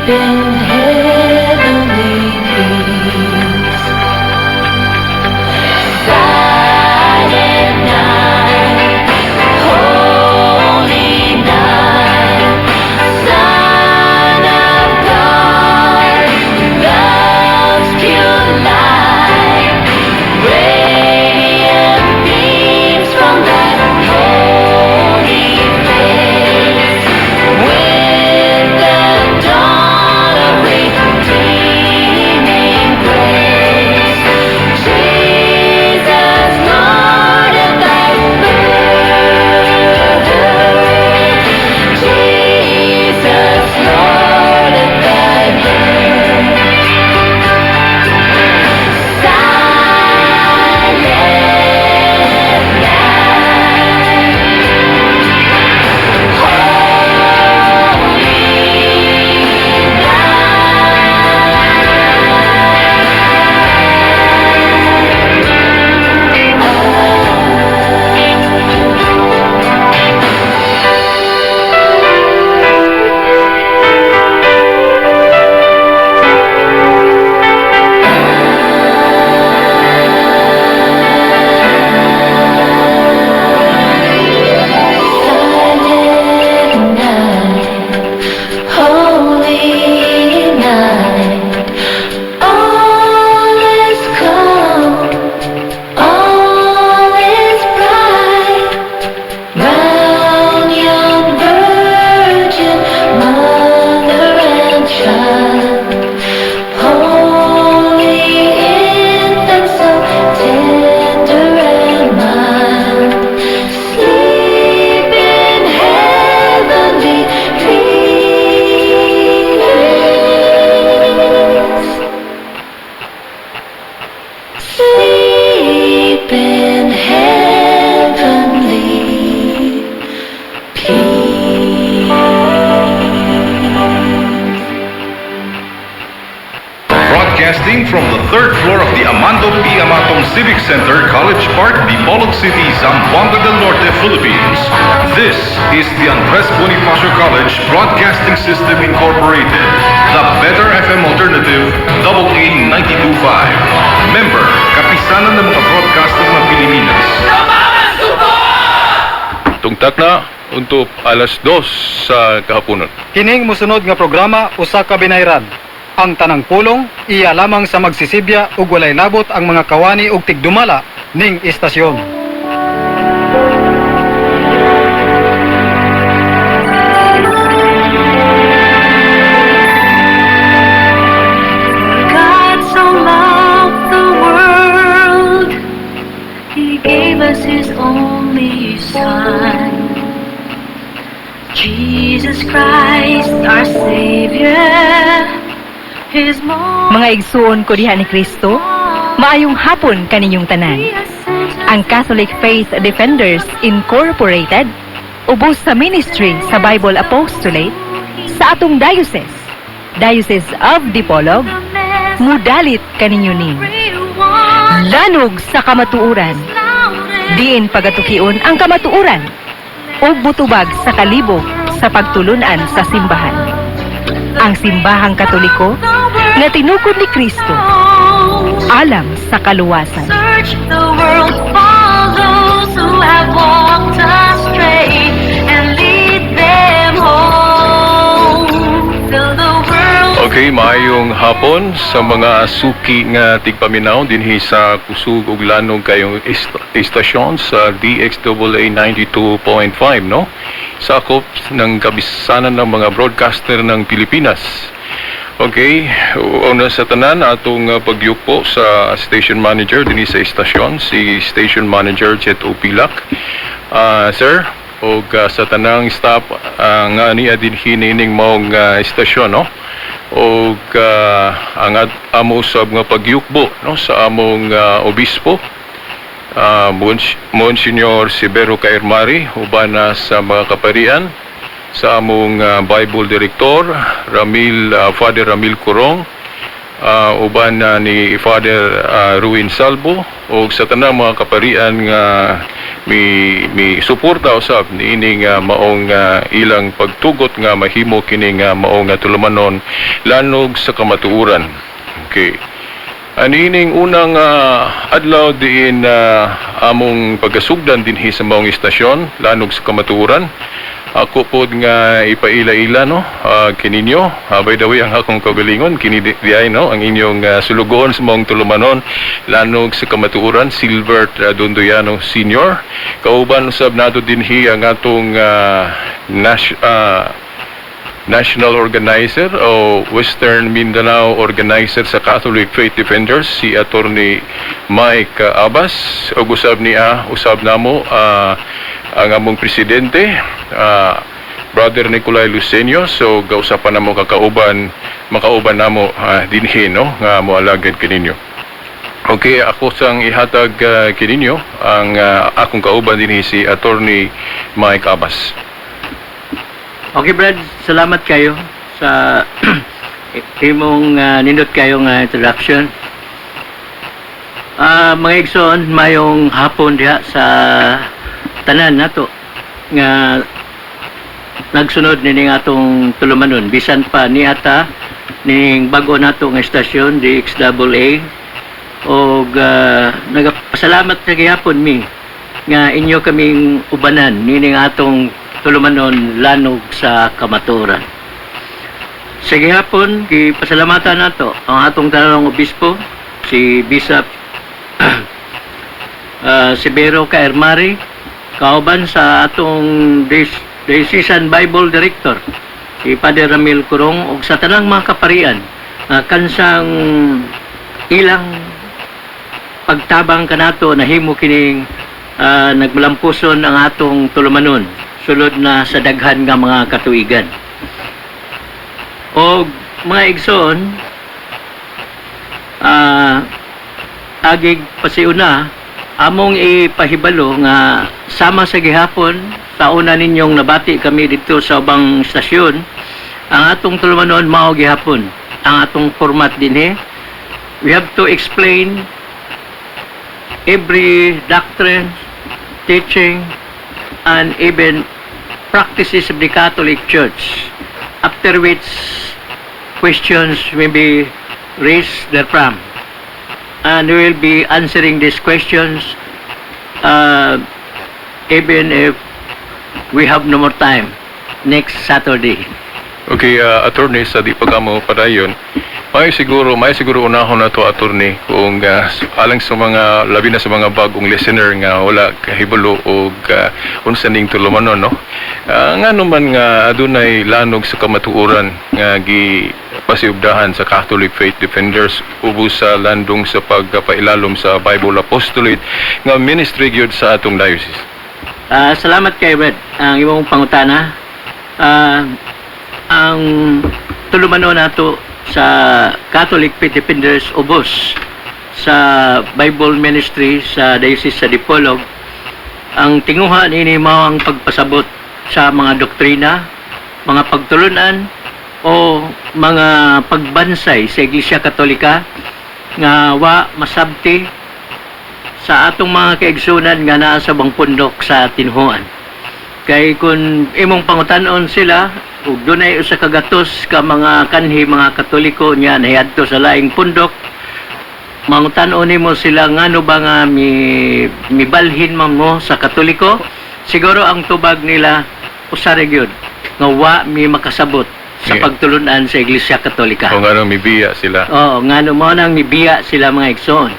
In heavenly peace. Silent night, holy night, Son of God, love's pure light, radiant beams from that holy face, with the dawn of redeeming grace. Jesus, Lord at thy birth. Jesus, Lord at thy birth. Silent night, holy Silent night, holy night, all is calm, all is bright, round yon virgin mother and child, holy infant, so tender and mild, sleep in heavenly peace. Sleep in heavenly peace. Broadcasting from the third floor of the Amando P. Amatong Civic Center, College Park, Dipolog City, Zamboanga del Norte, Philippines. This is the Andres Bonifacio College Broadcasting System Incorporated, the Better FM Alternative, AA 92.5. Member, Kapisanan ng mga Broadcaster ng Pilipinas. Tungtak na untuk 2:00 sa kahaponon. Kining musunod nga programa usa ka binayran. Ang tanang pulong iya lamang sa magsisibya ug walay labot ang mga kawani ug tigdumala ning istasyon. God so loved the world, He gave us His only Son, Jesus Christ, our Savior. His most Mga igsuon ko diha ni Kristo, maayong hapon kaninyong tanan. Ang Catholic Faith Defenders Incorporated ubos sa ministry sa Bible Apostolate sa atong diocese, Diocese of Dipolog, mudalit kaninyo ning Lanog sa Kamatuoran. Diin pagatukion ang kamatuoran ug mutubag sa kalibog sa pagtulunan sa simbahan. Ang simbahang Katoliko nga tinukod ni Kristo alang sa kaluwasan. Search the world for those who have walked astray and lead them home. Fill the world. Okay, maayong hapon sa mga suki nga tigpaminaw dinhi sa kusug ug lanog kayong istasyon sa DXAA 92.5, no? Sakop ng kabisanan ng mga broadcaster ng Pilipinas. Okay, una sa tanan atong pagyukpo sa station manager dinhi sa istasyon, si Station Manager Chet Upilak. Sir, ug sa tanang staff nga niya dinhi nining maong istasyon, no? Og ang amo usab nga pagyukbo, no, sa among obispo, Monsignor Severo Caermari, uban na sa mga kaparian, sa among Bible Director Ramil, Father Ramil Curong, uban na ni Father Ruin Salvo, ug sa tanang mga kaparian nga Mi suporta usab niini nga maong ilang pagtugot nga mahimo kini nga maong tulumanon, Lanog sa Kamatuoran. Okay. Anining unang adlaw diin among pagkasugdan dinhi sa maong istasyon, Lanog sa Kamatuoran. Ako pod nga ipaila-ila, no, kininyo. By the way, ang akong kaugalingon kini diay, no, ang inyong sulugoon sa maong tulumanon, Lanog sa Kamatuoran, Silbert Dondoyano Senior. Kauban usab nato dinhi ang atong National Organizer o Western Mindanao Organizer sa Catholic Faith Defenders, si Attorney Mike Abbas, ug usab niya, usab namo ang among presidente, Brother Nicolai Lucenio. So gausapan namo kakauban, makauban namo dinhi, no, nga moalagad kaninyo. Okay, ako sang ihatag kininyo ang akong kauban dinhi, si Attorney Mike Abbas. Okay, Brad, salamat kayo sa imong nindot kayo nga introduction. Mga igsoon, mayong hapon diha sa tanan nato nga nagsunod nining atong tulumanon bisan pa niata ning bago nato nga istasyon, DXAA, og nagapasalamat sa gihapon mi nga inyo kaming ubanan nining atong tulumanon, Lanog sa Kamatuoran. Sa gihapon, gipasalamatan nato ang atong tanong obispo, si Bishop Severo Kaermari, kauban sa atong Diocesan Bible Director, si Father Ramil Curong, ug sa tanang mga kaparian kansang ilang pagtabang kanato nahimo kining nagmalampuson ang atong tulumanon sulod na sa daghan nga mga katuigan. O mga igsoon, agig pasiuna, among ipahibalo nga sama sa gihapon sa una ninyong nabati kami dito sa ubang istasyon, ang atong tulumanon mao gihapon ang atong format dinhi. We have to explain every doctrine, teaching, and even practices of the Catholic Church, after which questions may be raised therefrom. And we will be answering these questions even if we have no more time next Saturday. Okay, Attorney, sa di pa kamo padayon, may siguro unahon na to, Attorney, kung alang sa mga, labi na sa mga bagong listener nga wala kahibalo og unsa ning tulumanon, no? Nga naman nga adunay Lanog sa Kamatuoran nga gi pasiubdahan sa Catholic Faith Defenders ubos sa landong sa pagpailalom sa Bible Apostolate nga ministry gyud sa atong diocese? Salamat kay Red. Ang imong pangutana. Ang tulumanon nato sa Catholic Faith Defenders ubos sa Bible Ministry sa Diocese sa Dipolog, ang tinguha niini mao ang pagpasabot sa mga doktrina, mga pagtulunan o mga pagbansay sa Iglesia Katolika nga wa masabti sa atong mga kaigsunan nga naa sa ubang pundok sa tinuhuan. Kay kung imong pangutan-on sila ug dunay usa ka gatos ka mga kanhi mga Katoliko niya nahiadto sa laing pundok, mangutan-on nimo sila ngano ba nga mi mibalhin man mo sa Katoliko, siguro ang tubag nila usa ra gyud, nga wa mi makasabot sa pagtulunan sa Iglesia Katolika. Kung ano mibiya sila. Oo, ngano mo nang mibiya sila, mga igsoon.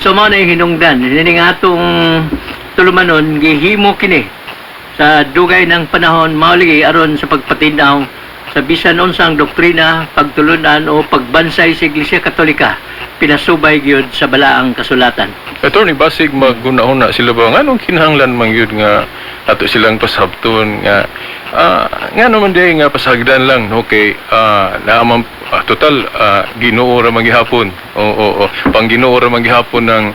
So mao na yung hinungdan. Ini nga atong tulumanon gihimo kini sa dugay ng panahon, mao lagi aron sa pagpatinaw sa bisan unsang doktrina, pagtulunan o pagbansay sa Iglesia Katolika pinasubay gyud sa Balaang Kasulatan. Attorney, basig maghuna-huna sila ba, nganong kinahanglan man gyud nga ato silang pasabton nga nga naman di nga pasagdan lang, okay, naaman total Ginoo ra man gihapon, oo, pang Ginoo ra man gihapon ng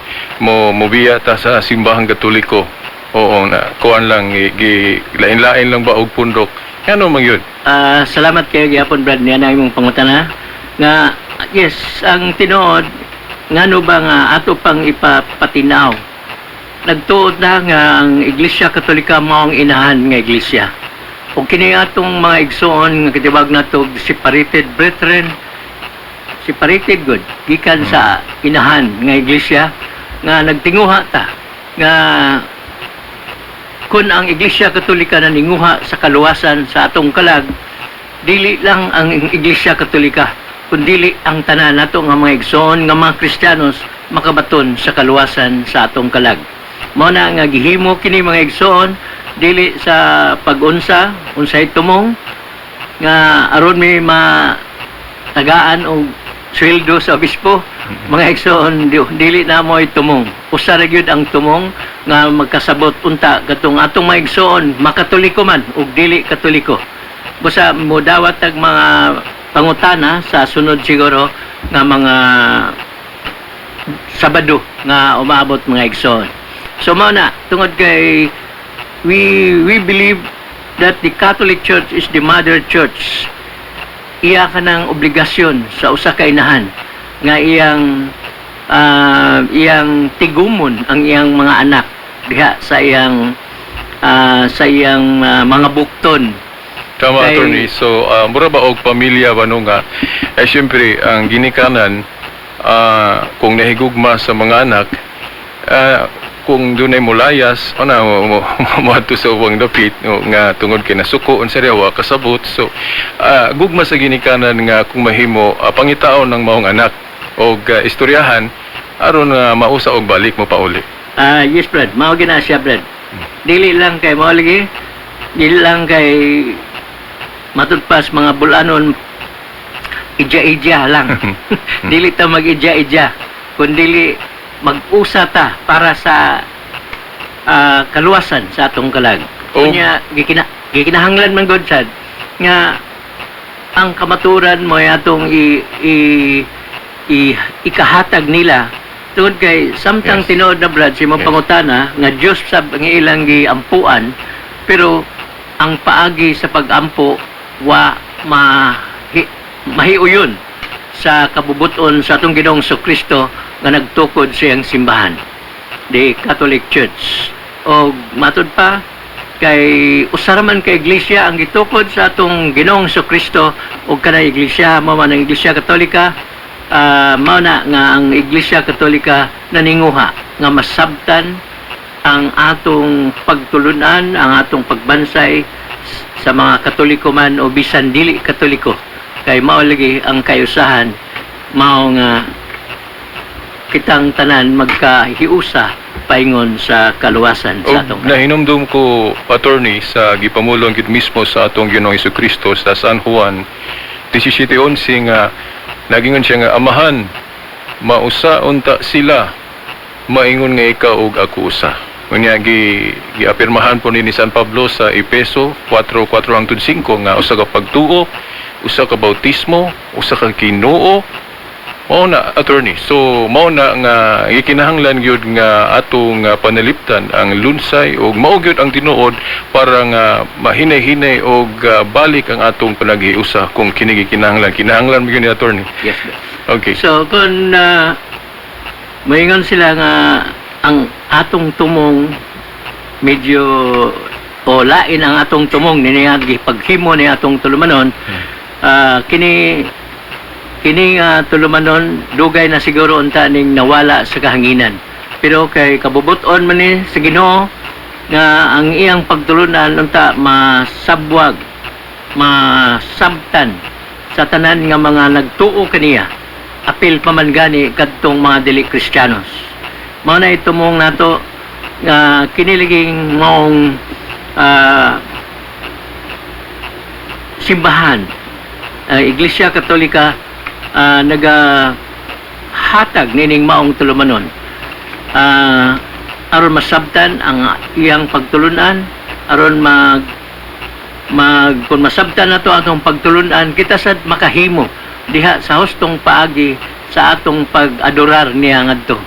mo mobiya ta sa Simbahang Katoliko, oo, na kuan lang gi, lain-lain lang ba og pundok, ngano man gyud? Salamat kayo gihapon, Brad, niya na imong pangutana nga yes, ang tinuod, ngano ba nga ato pang ipapatinaw Nagtuod na nga ang Iglesia Katolika mao ang inahan nga iglesia. Ug kini atong mga igsoon nga gitawag nato separated brethren, separated good gikan sa inahan nga iglesia, nga nagtinguha ta nga kung ang Iglesia Katolika na ninguha sa kaluwasan sa atong kalag, dili lang ang Iglesia Katolika kundili ang tanan nato nga mga igsoon nga mga Kristiyanos makabaton sa kaluwasan sa atong kalag. Mao na nga gihimo kini, mga igsoon, dili sa pag-unsa unsay tumong nga aron may matagaan og sweldo sa obispo. Mga igsoon, dili na mo tumong. Usa ra gyud ang tumong nga magkasabot unta katong atong mga igsoon, makatoliko man ug dili katoliko. Busa mo dawat tag mga pangutana sa sunod siguro nga mga Sabado nga umaabot, mga igsoon. So mao na, tungod kay we believe that the Catholic Church is the mother church, iya ka ng obligasyon sa usa ka inahan nga iyang tigumon ang iyang mga anak diha sa iyang mga bukton. Tama, attorney. So, mura ba og pamilya ba no nga, eh, syempre, ang ginikanan, kung nahigugma sa mga anak, kung dunay mulayas, ana mo moadto sa ubang dapit no, nga tungod kay nasuko unsa diha, wa kasabot. So, gugma sa ginikanan nga kung mahimo pangitaon ng maong anak og istoryahan aron nga mausa og balik mo pauli. Ah, yes, Brad. Mao gina siya, Brad. Dili lang kay mao lagi, dili lang kay matud pas mga bulanon, ija-ija lang. Dili ta mag-ija-ija, kundi mag-usa ta para sa kaluwasan sa atong kalag. Unya gikinahanglan man gud sad nga ang kamaturan mo ay atong i ikahatag nila tungod kay samtang tinuod na, Brad, si mong pangutana nga Dios sab ang ilang giampuan, pero ang paagi sa pagampo wa mahiuyon sa kabubuton sa atong Ginoong Kristo nga nagtukod sa iyang simbahan, the Catholic Church. O matud pa kay usa ra man ka iglesia ang gitukod sa atong Ginoong Kristo ug kanay iglesia mao man ang Iglesia Katolika. Mao na nga ang Iglesia Katolika naninguha nga masabtan ang atong pagtulunan, ang atong pagbansay sa mga Katoliko man o bisan dili Katoliko, kay mao lagi ang kayusahan, mao nga kitang tanan magkahiusa paingon sa kaluwasan sa Og atong nahinumdum ko, attorney, sa gipamulong gid mismo sa atong Ginoong Kristo sa San Juan 17:11 nga nagingon siya nga, "Amahan, mausa unta sila maingon nga ikaw ug ako usa." Unya gi giapirmahan po ni San Pablo sa Epeso 4:4 hangtod 5 nga usa ka pagtuo, usa ka bautismo, usa ka Ginoo. Mao na, attorney. So mao na nga gikinahanglan gyud nga atong panaliptan ang lunsay ug mao gyud ang tinuod para nga mahinay-hinay og balik ang atong panaghiusa kung kini gikinahanglan. Kinahanglan mo gyud ni, attorney. Yes, sir. Okay. So kung moingon sila nga ang atong tumong medyo o lain ang atong tumong nini nga gipaghimo ni atong tulumanon, kini kini nga tulumanon dugay na siguro unta ning nawala sa kahanginan, pero kay kabubut-on man ni sa Ginoo nga ang iyang pagtulunan unta masabwag, masabtan sa tanan nga mga nagtuo kaniya, apil pa man gani kadtong mga dili Kristiyanos. Mao na itumong nato nga kiniliging maong simbahan, Iglesia Katolika, naga hatag nining maong tulumanon aron masabtan ang iyang pagtulunan, aron mag mag kung masabtan nato atong pagtulunan, kita sad makahimo diha sa hustong paagi sa atong pag-adorar niya ngadto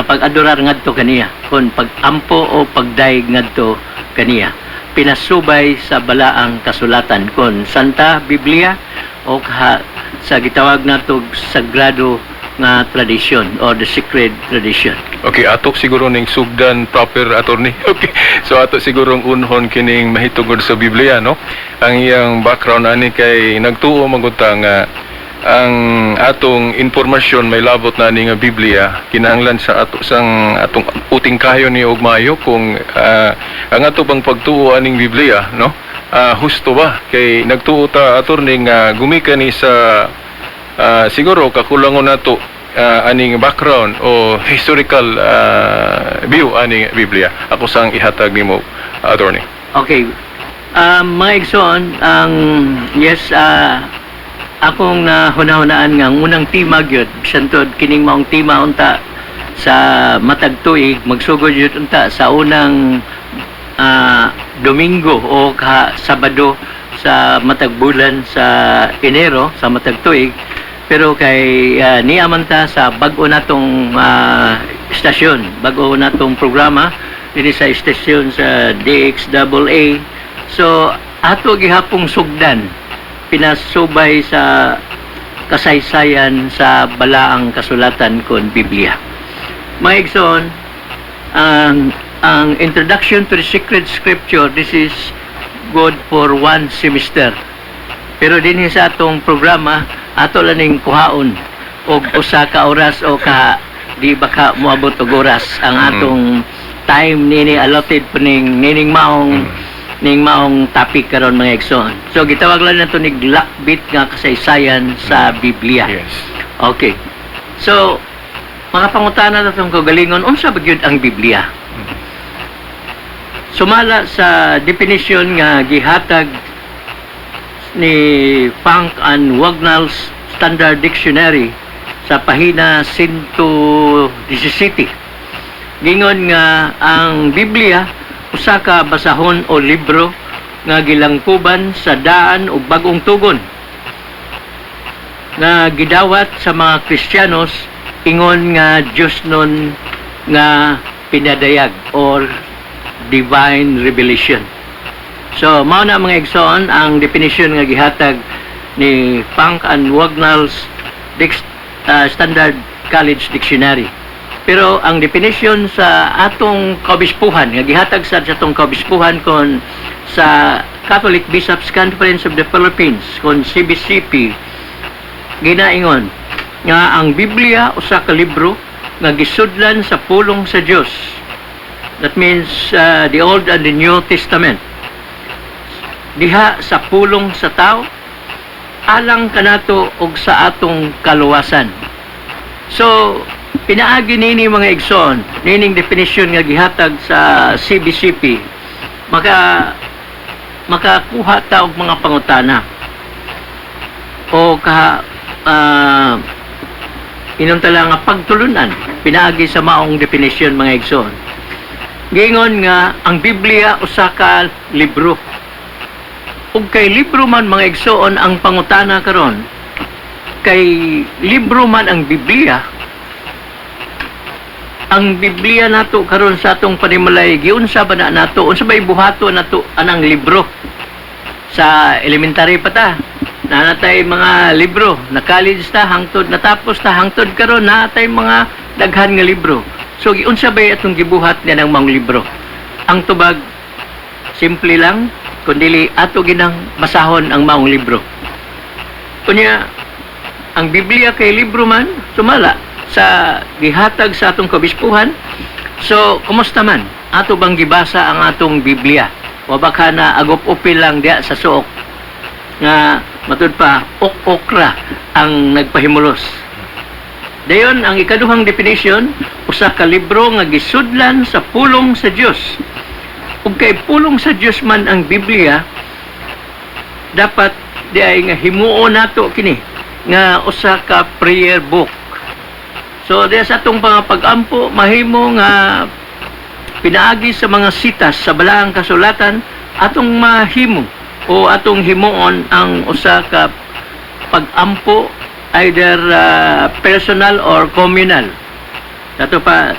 pag-adorar ngadto kaniya, kon pag-ampo o pagdayeg ngadto kaniya pinasubay sa balaang kasulatan, kon Santa Biblia o sa gitawag nato sagrado. nga tradition or the sacred tradition. Okay, ato siguro ning sugdan proper, attorney. Okay. So ato sigurong unhon kining mahitungod sa Biblia, no? Ang iyang background ani kay nagtuo man gud ta nga ang atong impormasyon may labot na ani nga Biblia, kinahanglan sa ato sang atong uting kayo ni og maayo kung ang ato bang pagtuo aning Biblia, no? Husto ba kay nagtuo ta, attorney, nga gumikan ni sa siguro kakulangon nato aning background o historical view aning Biblia. Ako sang ihatag nimo, attorney. Okay. Mga igsoon, ang yes, akong nahuna-hunaan nga ang unang tema gyud, bisan tuod kining maong tema unta sa matag tuig magsugod gyud unta sa unang Domingo o ka Sabado sa matag bulan sa Enero sa matag tuig, pero kay niya man ta sa bag-o natong istasyon, bag-o natong programa dinhi sa istasyon sa DXAA, so ato gihapong sugdan pinasubay sa kasaysayan sa balaang kasulatan kon Biblia. Mga igsoon, ang Introduction to the Sacred Scripture, this is good for one semester. Pero dinhi sa atong programa, ato lang ning kuhaon og usa ka oras o ka di ba ka moabot og oras ang atong time nini allotted po ning nining maong ning maong topic karon, mga igsoon. So gitawag lang nato ni lakbit nga kasaysayan sa Biblia. Okay. So mga pangutana na itong kagalingon, unsa ba gyud ang Biblia? Sumala sa definition nga gihatag ni Funk and Wagnalls Standard Dictionary sa pahina 117. Gingon nga ang Biblia usa ka basahon o libro nga gilangkuban sa daan ug bag-ong tugon nga gidawat sa mga Kristiyanos ingon nga Diyos nun nga pinadayag or divine revelation. So, mao na, mga igsoon, ang definition nga gihatag ni Funk and Wagnalls Standard College Dictionary. Pero ang definition sa atong kaobispuhan, nga gihatag sa atong kaobispuhan kon sa Catholic Bishops Conference of the Philippines, kon CBCP, ginaingon nga ang Biblia usa ka libro nga gisudlan sa pulong sa Dios. That means the Old and the New Testament. Diha sa pulong sa tao alang kanato og sa atong kaluwasan. So pinaagi nini, mga igsoon, nining definition nga gihatag sa CBCP, makakuha ta og mga pangutana o ka inon tala nga pagtulunan pinaagi sa maong definition, mga igsoon. Giingon nga ang Biblia usa ka libro. Ug kay libro man, mga igsoon, ang pangutana karon, kay libro man ang Biblia, ang Biblia nato karon sa atong panimalay, giunsa ba na nato, unsa ba buhato nato anang libro? Sa elementary pa ta, naa natay mga libro. Na college ta, hangtod natapos ta, hangtod karon naa tay mga daghan nga libro. So giunsa ba atong gibuhat niya ng mga libro? Ang tubag simple lang, kundili ato ginang basahon ang maong libro. Unya ang Biblia kay libro man sumala sa gihatag sa atong kabispuhan. So kumusta man, ato bang gibasa ang atong Biblia o baka na agop-upil lang diya sa suok nga matud pa ok-okra ang nagpahimulos? Dayon ang ikaduhang definition, usa ka libro nga gisudlan sa pulong sa Dios. Ug kay pulong sa Dios man ang Biblia, dapat di ay nga himuon nato kini nga usa ka prayer book. So diya sa atong mga pag-ampo, mahimo nga pinaagi sa mga sitas sa balaang kasulatan atong mahimo o atong himuon ang usa ka pag-ampo, either personal or communal. Dato pa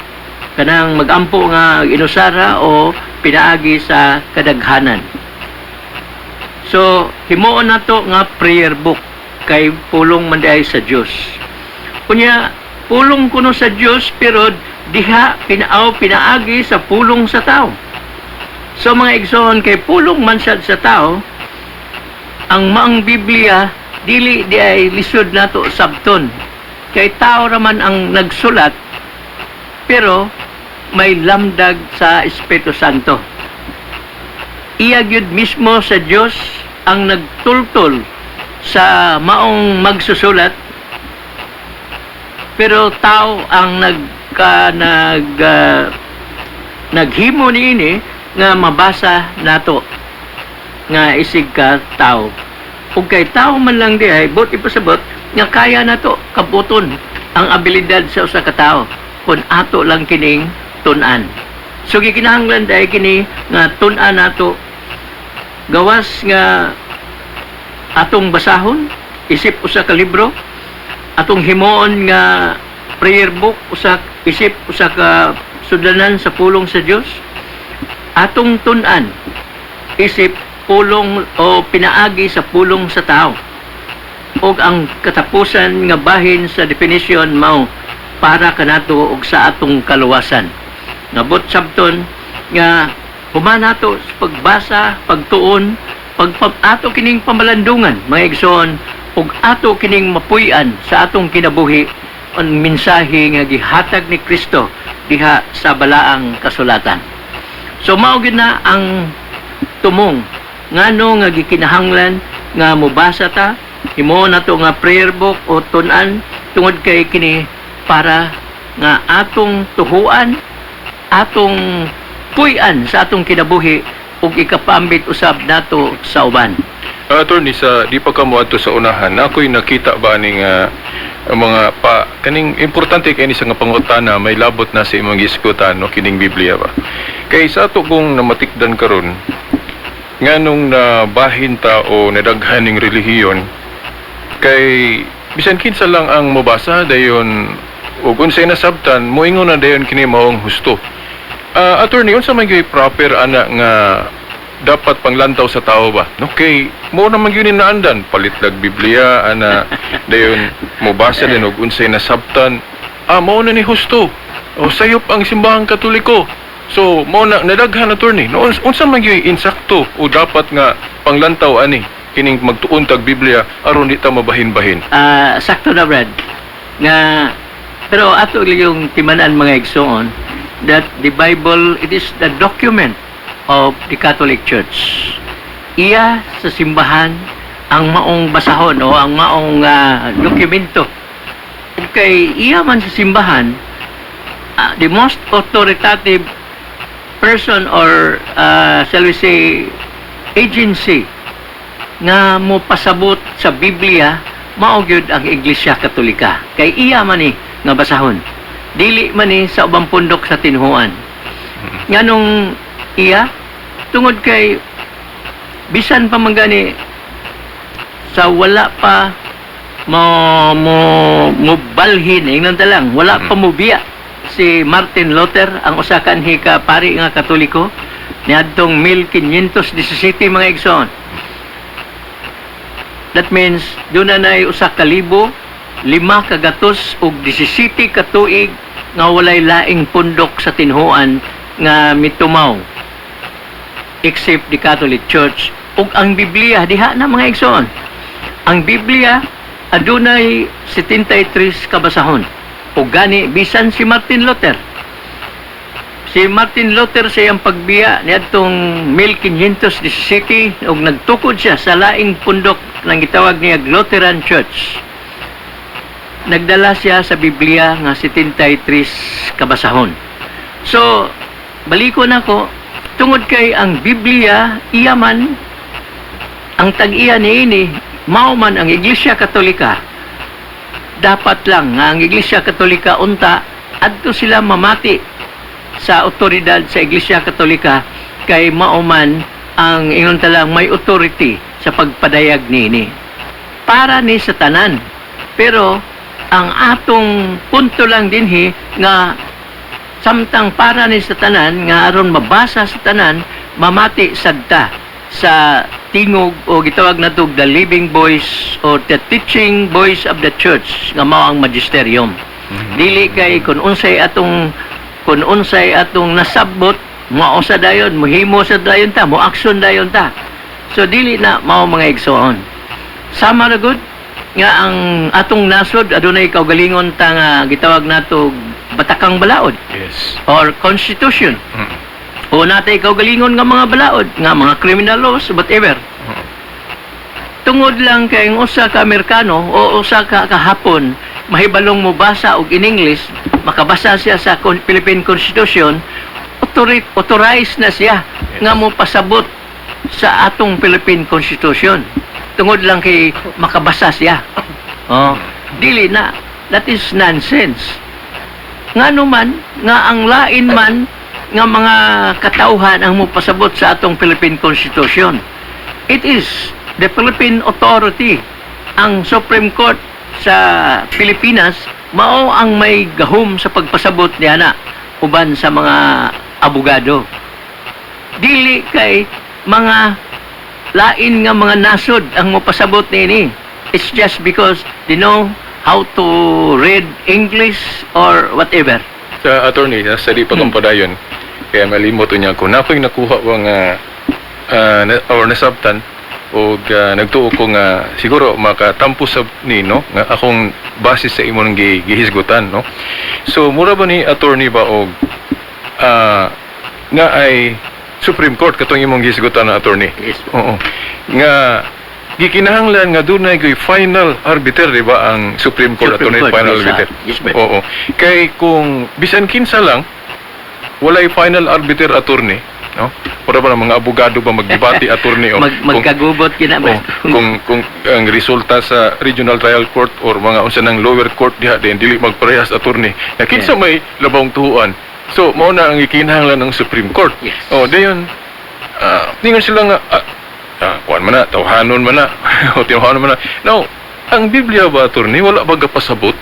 kanang mag-ampo nga inusara o pinaagi sa kadaghanan. So himuon nato nga prayer book kay pulong man diay sa Dios. Unya Pulong kuno sa Dios, pero diha pinaaw pinaagi sa pulong sa tao. So mga igsoon, kay pulong man sad sa tao ang maang Biblia, dili di ay lisod nato sabton kay tao raman ang nagsulat, pero may lamdag sa Espiritu Santo. Iya gyud mismo sa Dios ang nagtultol sa maong magsusulat, pero tao ang nagka nag naghimo niini nga mabasa nato nga isig ka tao. Ug kay tao man lang di ay buot ipasabot nga kaya nato kabuton ang abilidad sa usa ka tawo kung ato lang kining tun-an. So gikinahanglan dahil kini nga tun-an nato, gawas nga atong basahon isip usa ka libro, atong himuon nga prayer book, usa isip usa ka sudlanan sa pulong sa Dios, atong tun-an isip pulong o pinaagi sa pulong sa tao, ug ang katapusan nga bahin sa definition mao para kanato ug sa atong kaluwasan, nga buot sabton nga human nato sa pagbasa, pagtuon, pagpap ato kining pamalandungan, mga igsoon, ug ato kining mapuy-an sa atong kinabuhi ang mensahe nga gihatag ni Kristo diha sa balaang kasulatan. So mao gyud na ang tumong ngano nga gikinahanglan nga mobasa ta, himo nato nga prayer book o tun-an, tungod kay kini para nga atong tuhuan, atong puy-an sa atong kinabuhi ug ikapaambit usab nato sa uban. Attorney, sa di pa ka moadto sa unahan, ako'y nakita ba ning mga pa kaning importante kay ni sa nga pangutana, may labot na sa imong gisgutan, no, kining Biblia ba. Kay sa ato kong namatikdan karon, nganong nabahin ta o nadaghan ning relihiyon, kay bisan kinsa lang ang mobasa dayon ug unsay nasabtan, moingon na dayon kini maong husto. Attorney, unsa man gyud proper ana nga dapat panglantaw sa tao ba? No, kay mo naman gyud ni naandan palit lag Biblia ana, dayon mobasa din og unsay nasabtan, mao na ni husto o sayop ang Simbahang Katoliko. So mao na nadaghan, attorney, no? Unsa man gyud insakto o dapat nga panglantaw ani kining magtuon tag Biblia aron di ta mabahin-bahin? Sakto na, Brad, nga pero ato yung timan-an, mga igsoon, that the Bible, it is the document of the Catholic Church. Iya sa simbahan ang maong basahon o ang maong dokumento. Ug kay iya man sa simbahan, the most authoritative person or shall we say agency nga mo pasabot sa Biblia mao gyud ang Iglesia Katolika, kay iya man ni nga basahon, dili man ni sa ubang pundok sa tinuohan. Nganong iya? Tungod kay bisan pa man gani sa wala pa mo balhin, ingnon ta lang, wala pa mo biya si Martin Luther, ang usa ka anhi ka pari nga Katoliko niadtong 1517, mga igsoon. That means doon na usa ka libo 517 ka tuig nga walay laing pundok sa tinuohan nga mitumaw except the Catholic Church ug ang Biblia diha na, mga igsoon. Ang Biblia adunay 73 ka basahon. Ug gani bisan si Martin Luther, si Martin Luther sa iyang pagbiya niadtong 1517 ug nagtukod siya sa laing pundok nang gitawag niya Lutheran Church, nagdala siya sa Biblia nga 73 kabasahon. So baliko nako, tungod kay ang Biblia iya man ang tag-iya niini, mao man ang Iglesia Katolika. Dapat lang nga ang Iglesia Katolika unta, adto sila mamati sa otoridad sa Iglesia Katolika, kay mao man ang ingon talang may authority sa pagpadayag niini para ni sa tanan. Pero ang atong punto lang dinhi nga samtang para ni sa tanan nga aron mabasa sa tanan, mamati sadta sa tingog o gitawag nato the living voice or the teaching voice of the Church nga mao ang magisterium. Dili kay kung unsay atong nasabot, mao sa dayon, mohimo sa dayon ta, mo action dayon ta. So dili na mao, mga igsoon. Sama na gud nga ang atong nasod adunay kaugalingon ta nga gitawag nato batakang balaod or constitution. O natay kaugalingon nga mga balaod nga mga criminal laws, whatever. Tungod lang kay ang usa ka Amerikano o usa ka kahapon mahibalong mo basa og in English, makabasa siya sa Philippine Constitution, authorized na siya nga mo pasabot sa atong Philippine Constitution tungod lang kay makabasa siya. Oh, dili na, that is nonsense. Ngano man nga ang lain man nga mga katawhan ang mopasabot sa atong Philippine Constitution? It is the Philippine Authority, ang Supreme Court sa Pilipinas, mao ang may gahom sa pagpasabot niya na uban sa mga abogado. Dili kay mga lain nga mga nasod ang mopasabot niini. It's just because they know how to read English or whatever. Sa attorney, sa di pa padayon, kaya malimot niya ko. Na ako'y nakuha ko nga or nasabtan og nagtuo ko nga siguro makatampo sa ni, no, nga akong base sa imong gihisgutan, no. So mura ba ni, attorney, ba og nga ay Supreme Court katong imong gihisgutan na, attorney? Yes. Oo. Nga gikinahanglan nga dunay koy final arbiter, di ba, ang Supreme Court, Supreme attorney, Court, final yes, arbiter. Yes, ma'am. Oo. Kay kung bisan kinsa lang, walay final arbiter, attorney, no? Para ba mga abogado ba magdebate, attorney, o Magkagubot kina ba? Oh, kung ang resulta sa regional trial court or mga unsa ng lower court diha din dili magparehas, attorney. Na kinsa may labawng tuhuan? So mao na ang gikinahanglan ng Supreme Court. Oh, dayon ningon sila nga kuan man na, tawhanon man na, o tawhanon man na. Now, ang Biblia ba, attorney, wala ba gapasabot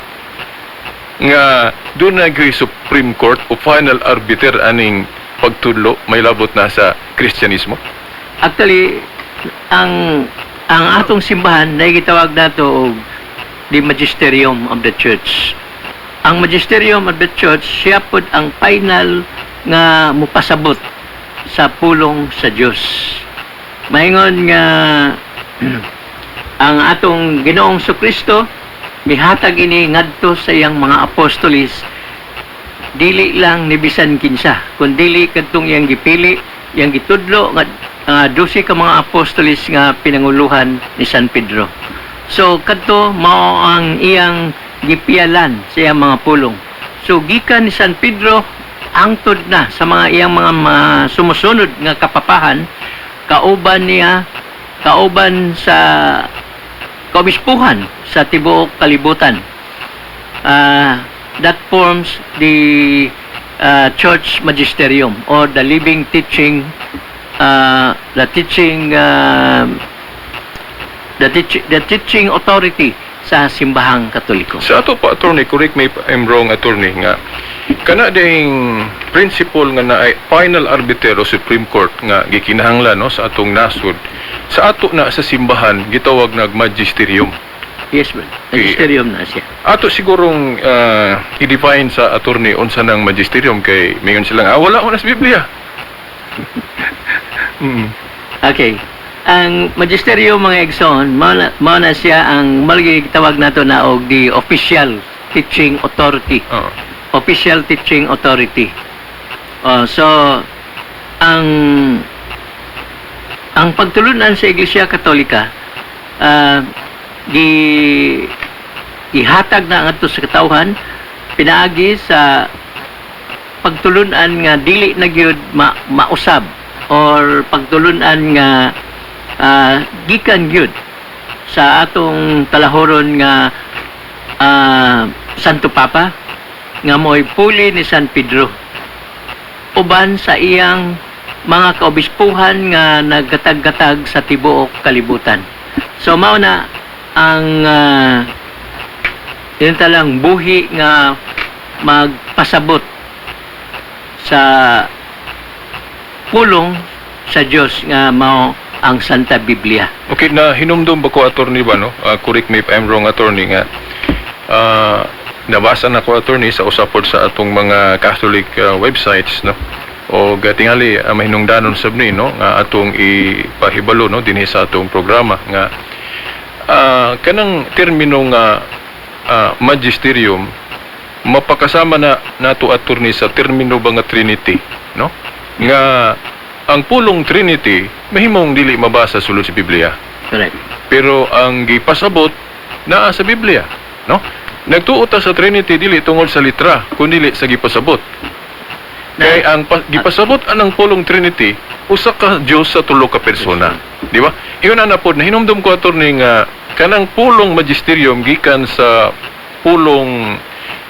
nga duna gyud Supreme Court o final arbiter aning pagtudlo may labot na sa Kristyanismo? Actually, ang atong simbahan na gitawag nato og the magisterium of the church. Ang magisterium of the church, siya pod ang final nga mupasabot sa pulong sa Dios. Maingon nga ang atong Ginoong Kristo mihatag ini ngadto sa iyang mga apostolis, dili lang ni bisan kinsa kundi kadtong iyang gipili, iyang gitudlo nga 12 ka mga apostolis nga pinanguluhan ni San Pedro. So kadto mao ang iyang gipialan sa iyang mga pulong. So gikan ni San Pedro angtod na sa mga iyang mga sumusunod nga kapapahan, kauban niya, kauban sa kaobispuhan sa tibuok kalibutan. That forms the church magisterium or the living teaching, the teaching authority sa Simbahang Katoliko. Sa ato pa, attorney, correct me if I'm wrong, attorney, nga kana ding principle nga na ay final arbiter o Supreme Court nga gikinahanglan, no, sa atong nasod, sa ato na sa simbahan gitawag nag magisterium. Yes, man. Magisterium na siya. Ato sigurong i-define sa attorney unsa nang magisterium kay mingon silang wala man na sa Biblia. Okay. Ang magisterium, mga igsoon, mao na siya ang malagi tawag nato na og the official teaching authority. Official teaching authority. Oh, so ang pagtulunan sa Iglesia Katolika, gi ihatag na ngadto sa katawhan pinaagi sa pagtulunan nga dili na gyud mausab or pagtulunan nga gikan gyud sa atong talahoron nga Santo Papa nga mo'y puli ni San Pedro uban sa iyang mga kaobispuhan nga naggatag-gatag sa tibuok kalibutan. So mao na ang yun talang buhi nga magpasabot sa pulong sa Dios nga mao ang Santa Biblia. Okay, na hinumdum ba ko, attorney ba, no? Correct me if I'm wrong, attorney, nga Nabasa na ko, attorney, sa usa pod sa atong mga Catholic websites, no, o tingali mahinungdanon sab ni, no, nga atong ipahibalo, no, dinhi sa atong programa nga kanang termino nga magisterium mapakasama na nato, attorney, sa termino ba nga Trinity, no, nga ang pulong Trinity mahimong dili mabasa sulod sa Biblia, pero ang gipasabot naa sa Biblia, no? Nagtuo ta sa Trinity dili tungod sa litra kundi sa gipasabot. Kay ang gipasabot anang pulong Trinity, usa ka Dios sa tulo ka persona, di ba? Ingon ana pod nahinumdum ko, attorney, nga kanang pulong magisterium gikan sa pulong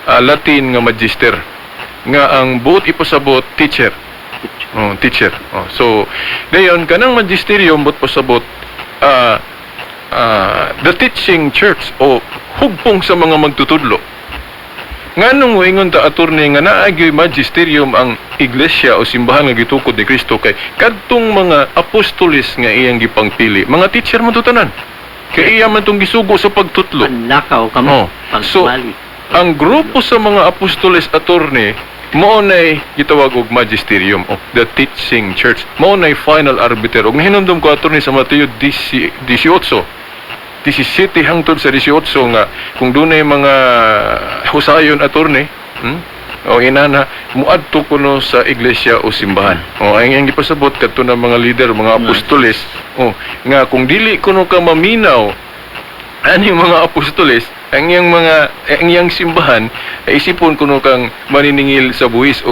Latin nga magister nga ang buot ipasabot teacher. Oh, teacher. Oh, so dayon kanang magisterium buot pasabot the teaching church o hugpong sa mga magtutudlo. Nganong moingon ta, attorney, nga naa gyoy magisterium ang iglesia o simbahan nga gitukod ni Kristo? Kay kadtong mga apostoles nga iyang gipangpili, mga teacher man to tanan. Kay iya man tong gisugo sa pagtutlo. Panlakaw kamo. Oh. So, Pagwali. ang grupo sa mga apostoles, attorney, mao nay gitawag og magisterium o the teaching church. Mao nay final arbiter. Ug nahinumdum ko, attorney, sa Mateo 18, 17 hangtod sa 18 nga kung dunay mga husayon, attorney, O inana muadto kuno sa iglesia o simbahan. O ang iyang gipasabot kadto na mga leader, mga apostoles, o nga kung dili kuno ka maminaw ani mga apostoles, ang iyang mga ang iyang simbahan ay isipon kuno kang maniningil sa buhis o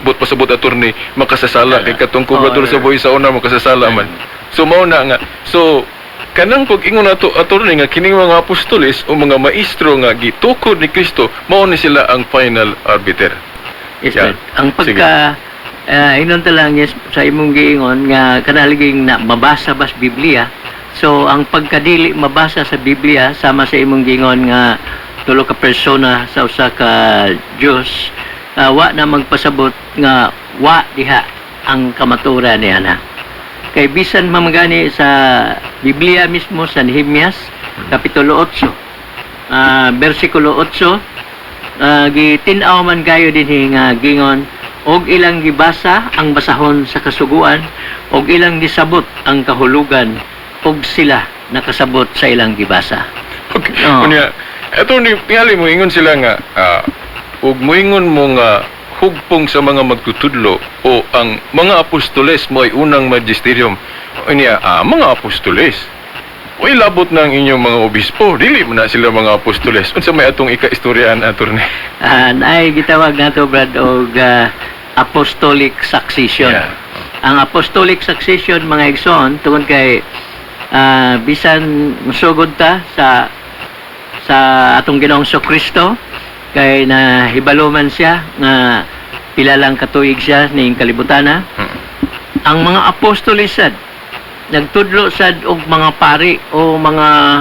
but pasabot, attorney, makasasala kay katong kobrador sa buhis sa una makasasala man. So mao na nga, so kanang pag ingon nato, attorney, nga kining mga apostoles o mga maestro nga gitukod ni Kristo, mao ni sila ang final arbiter. Yes, Yeah. Brad. Ang pagka ingon ta lang, yes, sa imong giingon nga kanaliging na mabasa bas Biblia. So ang pagkadili mabasa sa Biblia sama sa imong giingon nga tulo ka persona sa usa ka Dios, wa na magpasabot nga wa diha ang kamatuoran niya na. Kay bisan mamagani sa Biblia mismo, sa Nehemias kapitulo 8, bersikulo 8, gitin-aw man kayo dinhi nga gingon og ilang gibasa ang basahon sa kasuguan og ilang gisabot ang kahulugan og sila nakasabot sa ilang gibasa. Okay. Oo. Unya, attorney, tingali mo ingon sila nga ug moingon mo nga hugpong sa mga magtutudlo o ang mga apostoles mo ay unang magisterium. Unya, mga apostoles. Uy, labot ng inyong mga obispo. Dili man na sila mga apostoles. Unsa may atong ika-istoryahan, attorney? Ay gitawag nato, Brad, og apostolic succession. Ang apostolic succession, mga igsoon, tungod kay bisan musugod ta sa atong Ginoong Kristo, kay nahibalo man siya nga pila lang katuig siya ning kalibutana. Ang mga apostoles sad nagtudlo sad og mga pari o mga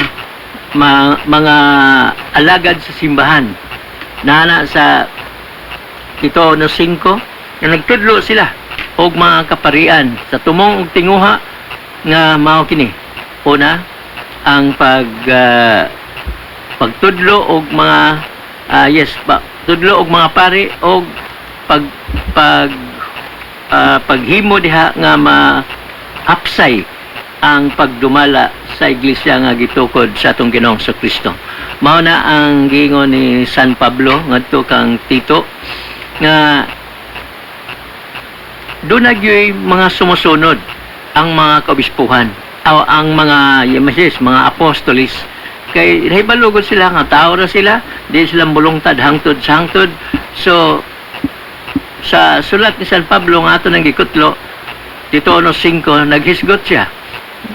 alagad sa simbahan nana sa Tito no 5 nga nagtudlo sila og mga kaparian sa tumong og tinguha nga mao kini: una, ang pagtudlo og mga yes pa, tudlo og mga pari og pag pag paghimo diha nga ma-hapsay ang pagdumala sa iglesia nga gitukod sa atong Ginoong Kristo. Mao na ang giingon ni San Pablo ngadto kang Tito nga doon na gyoy mga sumusunod ang mga kaobispuhan o ang mga, yes, mga apostolis, kay nahibalugod sila nga tao ra sila, di sila mulungtad hangtod sa hangtod. So sa sulat ni San Pablo nga ato nang gikutlo, Tito 1:5, naghisgot siya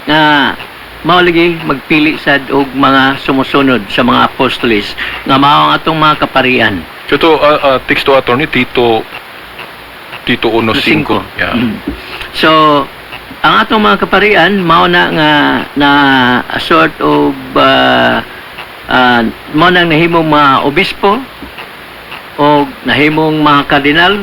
nga mao lagi magpili sad og mga sumusunod sa mga apostolis nga mao ang atong mga kaparian. So ito, teksto, attorney, Tito 1:5. Yeah. So, ang atong mga kaparian mao na nga na a sort of mao nang nahimong mga obispo o nahimong mga kardinal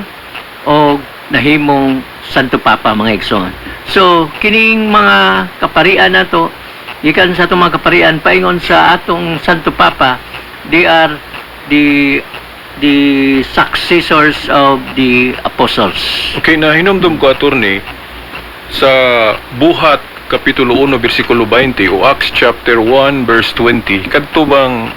o nahimong Santo Papa, mga igsoon. So, kining mga kaparian nato, gikan sa atong mga kaparian paingon sa atong Santo Papa, they are the successors of the apostles. Okay, na hinumdum ko, attorney, sa Buhat Kapitulo 1 versikulo 20 o Acts chapter 1 verse 20, kadto bang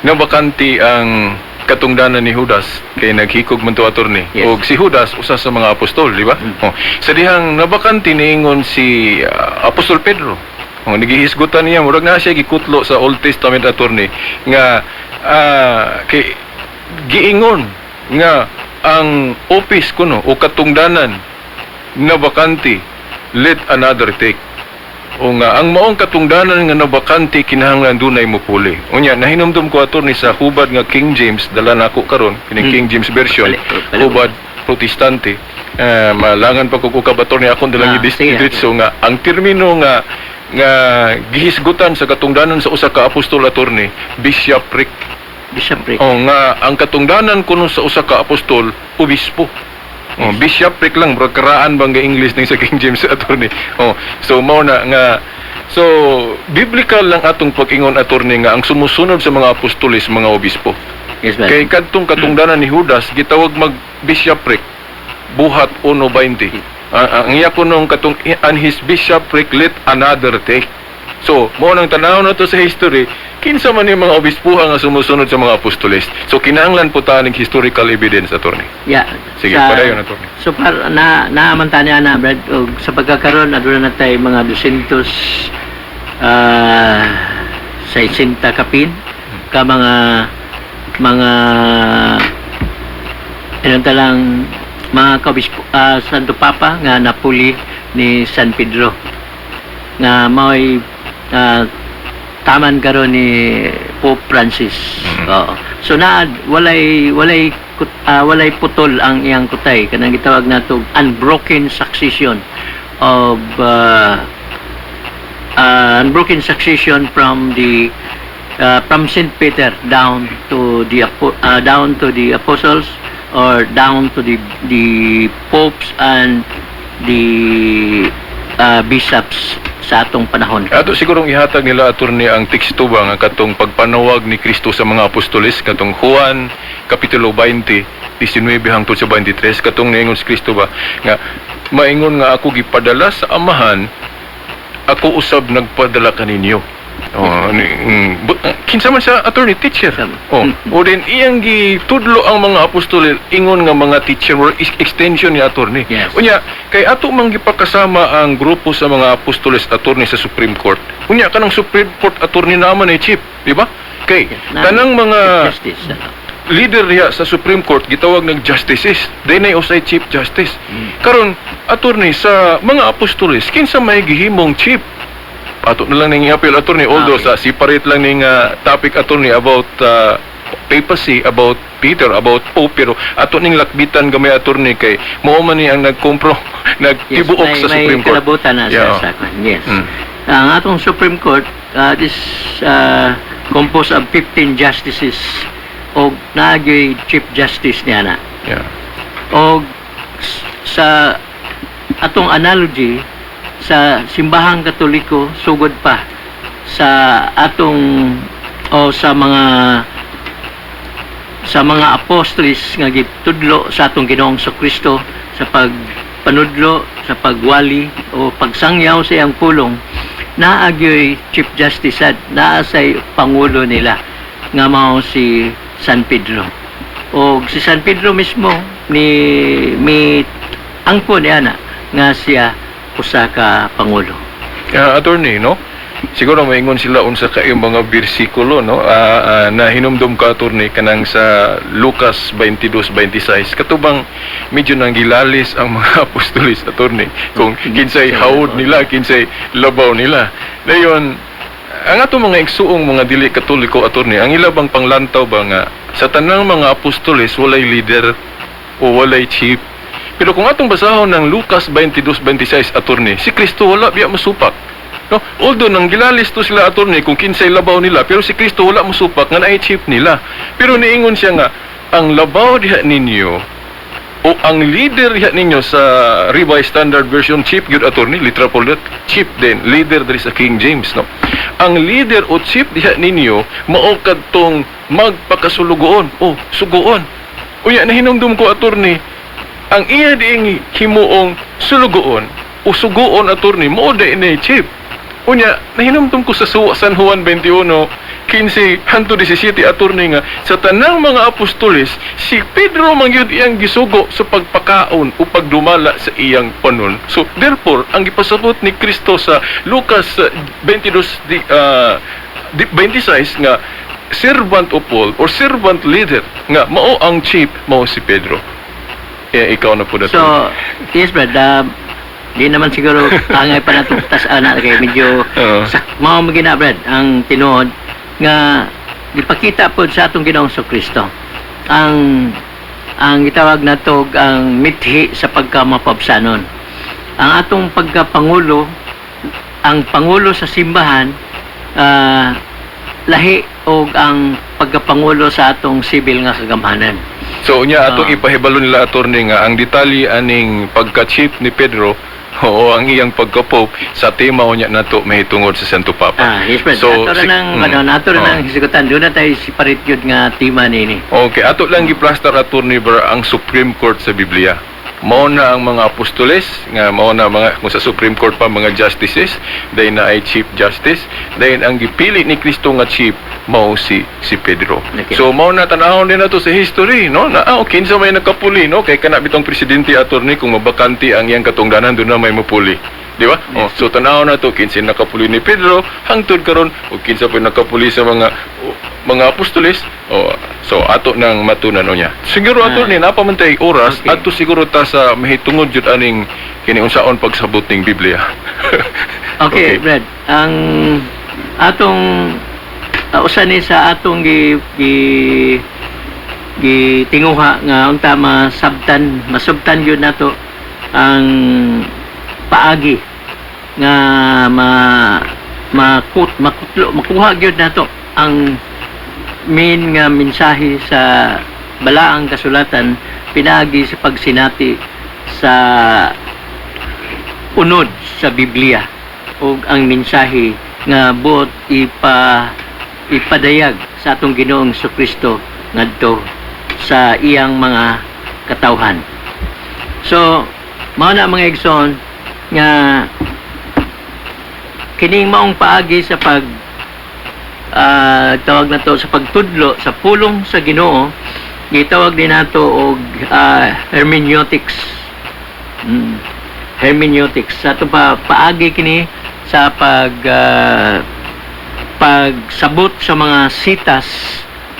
nabakante ang katungdanan ni Judas kay naghikog man to, attorney? Yes. Og si Judas usa sa mga apostol, di ba? Mm. Oh, sa dihang nabakante, niingon si Apostol Pedro. Oh, nagihisgutan niya, murag na siya gikutlo sa Old Testament, attorney, nga kay giingon nga ang office kuno o katungdanan na bakante, let another take, o nga ang maong katungdanan nga nabakante, kinahanglan dunay mupuli. Unya nahinumdum ko, attorney, sa hubad nga King James, dala nako karon kining King James Version, Pali- pali- hubad Protestante. Malangan pa ko kab, attorney, akong dalang Ah, sige. diretso nga ang termino nga gihisgutan sa katungdanan sa usa ka apostol, attorney, bishopric. Bishopric. O nga ang katungdanan kuno sa usa ka apostol, obispo. Oh, bishopric lang, bro, karaan bang ga English ning sa King James, attorney. Oh, so mao na nga, so biblical lang atong pag-ingon, attorney, nga ang sumusunod sa mga apostoles mga obispo. Yes, ma'am. Kay kadtong katungdanan ni Judas gitawag mag bishopric, Buhat 1:20. Ang iya kunong katong and his bishopric let another take. So, mao nang tanaw na to sa history, kinsa man yung mga obispuha nga sumusunod sa mga apostoles. So, kinahanglan po ta ning historical evidence, attorney. Yeah. Sige, padayon, attorney. So par na naaman ta niya na, Brad, og sa pagkakaron aduna na tay mga 200 60 kapin ka mga ano talang mga kabispo, Santo Papa nga napuli ni San Pedro nga mao'y taman karon ni Pope Francis. Oo. So na walay putol ang iyang kutay, kanang gitawag nato unbroken succession of unbroken succession from Saint Peter down to the apostles or down to the popes and the bishops sa atong panahon. Ato sigurong ihatag nila, attorney, ang teksto ba nga katong pagpanawag ni Kristo sa mga apostoles, katong Juan kapitulo 20 19 hangtod sa 23, katong niingon si Kristo ba nga maingon nga ako gipadala sa Amahan, ako usab nagpadala kaninyo. Oh, kinsa man sa, attorney, teacher. Oh, o din iyang gitudlo ang mga apostol ingon nga mga teacher or extension ni attorney. Unya kay ato mang gipakasama ang grupo sa mga apostoles, attorney, sa Supreme Court. Unya kanang Supreme Court, attorney, naman ay chief, di ba? Kay tanang mga Chief Justice. Leader diha sa Supreme Court gitawag ng justices. Then ay usay chief justice. Karon, attorney, sa mga apostoles, kinsa may gihimong chief? Ato na lang ning i-appeal, attorney, although sa separate lang ning topic, attorney, about papacy, about Peter, about Pope, pero ato ning lakbitan gamay, attorney, kay mao man ni ang nagkompro nagtibuok May, sa may Supreme Court. kalabutan na sa kwan. Yes. Ang atong Supreme Court, this composed of 15 justices og naagyoy Chief Justice niya na. Og sa atong analogy sa Simbahang Katoliko, sugod pa sa atong o sa mga apostoles nga gitudlo sa atong Ginoong Kristo sa pagpanudlo, sa pagwali o pagsangyaw sa iyang pulong, naagyoy Chief Justice at naa say pangulo nila nga mao si San Pedro. O si San Pedro mismo ni mi angko niya na nga siya usa ka pangulo. Attorney, no? Siguro maingon sila unsa ka yung mga bersikulo, no? Na hinumdum ka, attorney, kanang sa Lucas 22:26. Katubang medyo nanggilalis ang mga apostoles, attorney, kung kinsay hawod nila, kinsay labaw nila. Dayon, ang ato mga igsuong mga dili Katoliko, attorney, ang ila bang panglantaw ba nga sa tanang mga apostoles walay leader o walay chief. Pero kung atong basahon ng Lucas 22:26, attorney, si Kristo wala biya masupak. No? Although nang gilalis to sila, attorney, kung kinsay labaw nila, pero si Kristo wala masupak nga naay chief nila. Pero niingon siya nga ang labaw diha ninyo O ang leader diha ninyo sa Revised Standard Version, chief gyud, attorney, literal po that, chief din, leader diri sa King James, no? Ang leader o chief diha ninyo mao kadtong magpakasulugoon o sugoon. Unya nahinumdum ko, attorney, ang iya diing himuong sulugoon o sugoon, attorney, mao diay ni chief. Unya, nahinumdum ko sa San Juan 21:15 hangtod 17, attorney, nga sa tanang mga apostoles, si Pedro man gyud iyang gisugo sa pagpakaon o pagdumala sa iyang panon. So, therefore, ang gipasabot ni Kristo sa Lucas 22 di, 26 nga servant of all or servant leader nga mao ang chief, mao si Pedro. Eh, ikaw na po. So, yes, Brad, di naman siguro angay pa nato tas ana kay medyo sa mao man gina, Brad, ang tinuod nga gipakita pod sa atong Ginoong Kristo ang gitawag nato ang mithi sa pagkamapabsanon. Ang atong pagkapangulo, ang pangulo sa simbahan, lahi og ang pagkapangulo sa atong sibil nga kagamhanan. So unya atong ipahibalo nila, attorney, nga ang detalye aning pagka-chief ni Pedro o ang iyang pagka-pope sa tema unya nato mahitungod sa Santo Papa. Ah, yes, Brad. So, Ato ra nang ano, ato ra nang hisgutan. Doon na tayo separate yun nga tema nini. Okay, ato lang giplastar, attorney, bro, ang Supreme Court sa Biblia. Mao na ang mga apostoles nga mao na mga kung sa Supreme Court pa mga justices, dahil na ay Chief Justice, dahil ang gipili ni Kristo nga chief mao si Pedro. So mao na tanahon din nato sa history, no? Na ah, okay, kinsa may nakapuli, no? Kay kana bitong presidente, attorney, kung mabakante ang iyang katungdanan, doon na may mapuli. Di ba? Oh, so tanaw na to kinsa nakapuli ni Pedro hangtod karon ug kinsa po nakapuli sa mga apostoles. Oh, so ato nang matunan niya. Siguro ato ni napa man tay oras ato siguro ta sa mahitungod jud aning kini unsaon pagsabot ning Biblia. Okay, Brad. Ang atong usa ni sa atong gi, gi gitinguha nga unta masabtan masabtan gyud nato ang paagi nga ma makut makutlo makuha gyud nato ang main nga mensahe sa balaang kasulatan pinaagi sa pagsinati sa unod sa Biblia ug ang mensahe nga buot ipadayag sa atong Ginoong Kristo ngadto sa iyang mga katawhan. So, mao na, mga igsoon, nga kining maong paagi sa pag tawag na to sa pagtudlo sa pulong sa Ginoo, gitawag din nato og hermeneutics. Hermeneutics sa ato pa paagi kini sa pagsabot sa mga sitas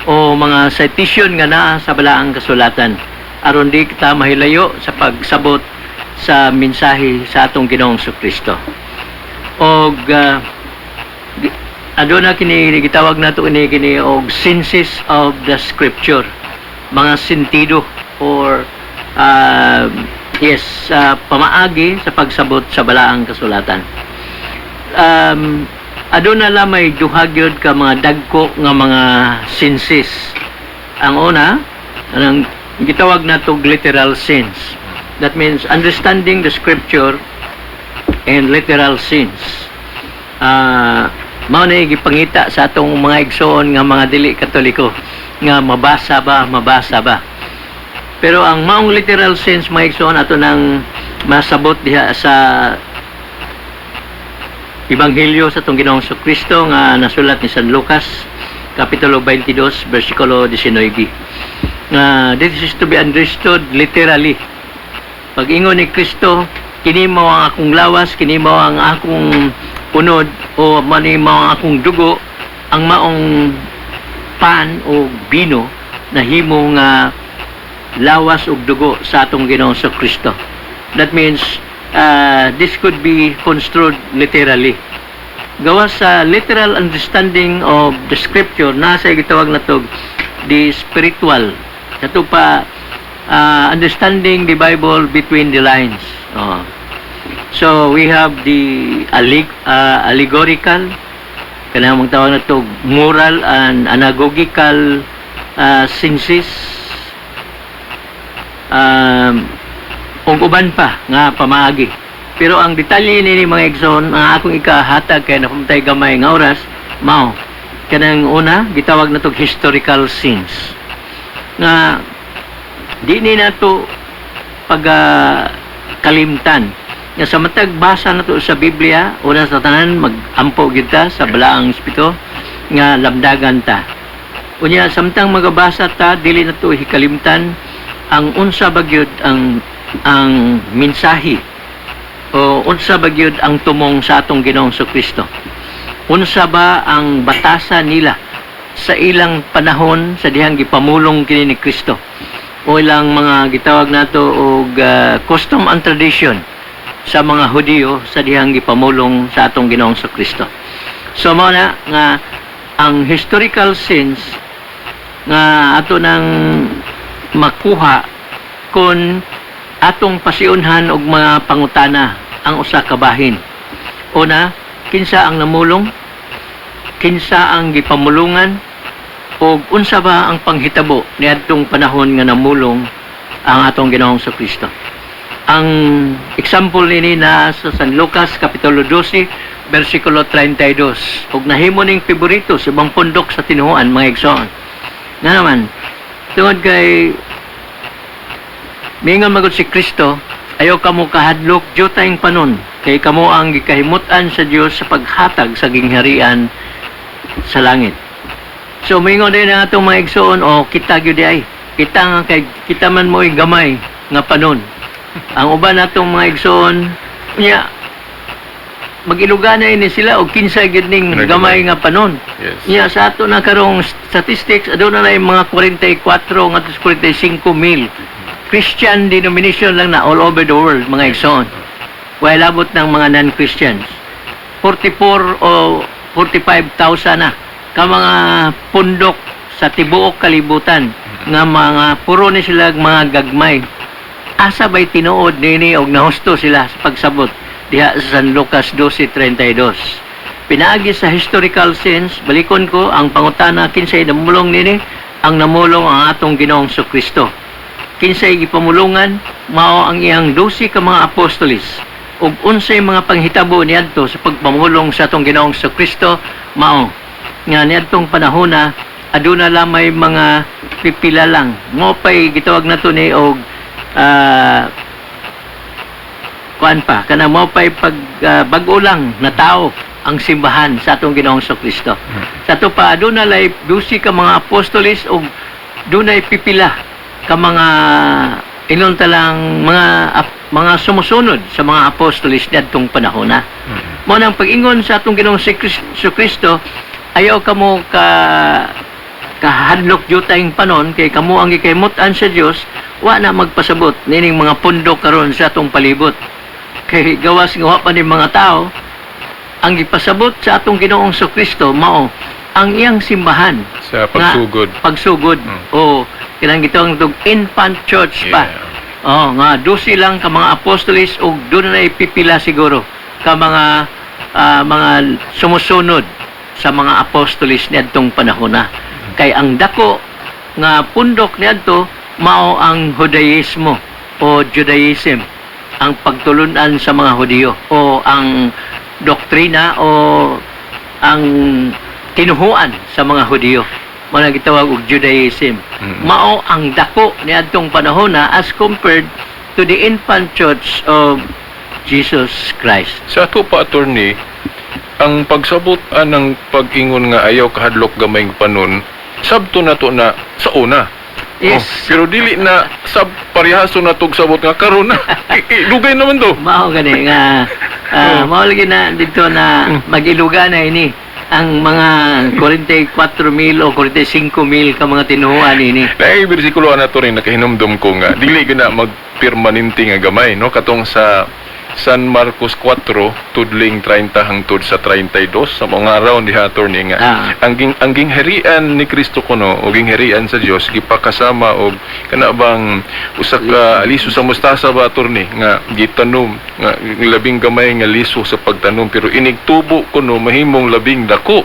o mga citation nga naa sa balaang kasulatan aron di kita mahilayo sa pagsabot sa mensahe sa atong Ginoong Kristo. Og aduna kini gitawag nato ini kini og senses of the scripture, mga sentido or yes, pamaagi sa pagsabot sa balaang kasulatan. Aduna lamay duha gyud ka mga dagko nga mga senses. Ang una, anang gitawag nato literal sense. That means understanding the scripture in literal sense. Mao na gipangita sa atong mga igsoon nga mga dili Katoliko nga mabasa ba, mabasa ba. Pero ang maong literal sense, mga igsoon, ato nang masabot diha sa Ebanghelyo sa atong Ginoong Kristo nga nasulat ni San Lucas kapitulo 22 bersikulo 19 nga this is to be understood literally. Pag ingon ni Kristo, "Kini mao ang akong lawas, kini mao ang akong unod o mani mao ang akong dugo," ang maong pan o bino nahimo nga lawas ug dugo sa atong Ginoong Kristo. That means this could be construed literally. Gawas sa literal understanding of the scripture, nasa gitawag na to the spiritual. Kato pa understanding the Bible between the lines. Oh. So we have the allegorical, kanang mga tawag na to moral and anagogical senses. Ug uban pa nga pamaagi. Pero ang detalye nini, mga igsoon, ang akong ikahatag kay napuntay gamay nga oras, mao kanang una gitawag na tog historical scenes nga di ni nato pag kalimtan nga sa matag basa nato sa Biblia, una sa tanan magampo gyud ta sa Balaang Espiritu nga lamdagan ta. Unya, samtang magabasa ta, dili nato hikalimtan ang unsa ba gyud ang mensahe o unsa ba gyud ang tumong sa atong Ginoong Kristo, unsa ba ang batasa nila sa ilang panahon sa dihang gipamulong kini ni Kristo o ilang mga gitawag nato og custom and tradition sa mga Hudiyo sa dihang gipamulong sa atong Ginoong Kristo. So mao na nga ang historical sense nga ato nang makuha kung atong pasiunhan og mga pangutana ang usa ka bahin. Una, kinsa ang namulong? Kinsa ang gipamulungan? O unsa ba ang panghitabo niadtong panahon nga namulong ang atong Ginoong Kristo? Ang example nini na sa San Lucas kapitulo 12 versikulo 32 ug nahimo ning favorito sa ibang pundok sa tinuohan, mga igsoon. Nga naman, tungod kay mingon magod si Kristo, "Ayaw kamo kahadlok, diutayng panon, kay kamo ang gikahimut-an sa Dios sa paghatag sa gingharian sa langit." So mingon din ang atong mga igsoon, o kita gyud ay kita nga kay kita man mo'y gamay nga panon. Ang uban natong mga igsoon nya mag-iluganay ni sila og kinsa gyud ning Pinaggamay. Gamay nga panon. Nya sa ato na karong statistics, aduna na yung mga 44 ngadto sa 45 mil Christian denomination lang na all over the world, mga igsoon. Way labot ng mga non-Christians. 44 o 45,000 na ka mga pundok sa tibuok kalibutan nga mga puro ni sila mga gagmay. Asa ba'y tinuod nini og nahusto sila sa pagsabot diha sa San Lucas 12:32? Pinaagi sa historical sense, balikon ko ang pangutana, kinsay namulong nini? Ang namulong ang atong Ginoong Kristo. Kinsay gipamulungan? Mao ang iyang 12 ka mga apostoles. Ug unsay mga panghitabo niadto sa pagpamulong sa atong Ginoong Kristo? Mao nga niadtong panahona aduna lamay mga pipila lang mo pay gitawag nato ni og kuan pa kana mo pay pag bag-o lang na tao ang simbahan sa atong Ginoong Kristo. Sa ato pa aduna lay 12 ka mga apostoles ug dunay pipila ka mga inon talang mga sumusunod sa mga apostoles niadtong panahon na. Mao nang pag-ingon sa atong Ginoong si Kristo, "Ayaw kamo ka kahadlok, diutayng panon, kay kamo ang gikahimut-an sa Dios," wa na magpasabot nining mga pundok karon sa atong palibot. Kay gawas nga wa pa ni mga tao, ang gipasabot sa atong Ginoong Kristo mao ang iyang simbahan Sa pagsugod. Pagsugod. O kinang gitawag tog infant church pa. Oh, nga 12 lang ka mga apostoles ug dunay pipila siguro ka mga mga sumusunod sa mga apostoles niadtong panahon na. Kay ang dako nga pundok niadto mao ang Judaismo o Judaism, ang pagtulunan sa mga Hudiyo o ang doktrina o ang tinuhuan sa mga Hudiyo. Mao na gitawag og Judaism. Mao ang dako niadtong panahon na as compared to the infant church of Jesus Christ. Sa ato pa, attorney, ang pagsabot anang pag-ingon nga "Ayaw kahadlok, gamay panon," sabto na to na sa una. Yes. Oh, pero dili na sab parehaso na tog sabot nga karon na. Dugay naman to. Mao gani nga mao lagi na dito na mag-iluga na ini ang mga 44 mil o 45 mil ka mga tinuhuan ini. Naay bersikulo na to rin nakahinumdum ko nga dili gina magpermanente nga gamay, no, katong sa San Marcos 4 tudling 30 hangtod sa 32 sa mga araw diha, attorney, nga ang gingharian ni Kristo kuno o gingharian sa Dios gipakasama og kana bang usa ka liso sa mustasa ba, attorney, nga gitanom nga labing gamay nga liso sa pagtanom, pero inig tubo kuno mahimong labing dako.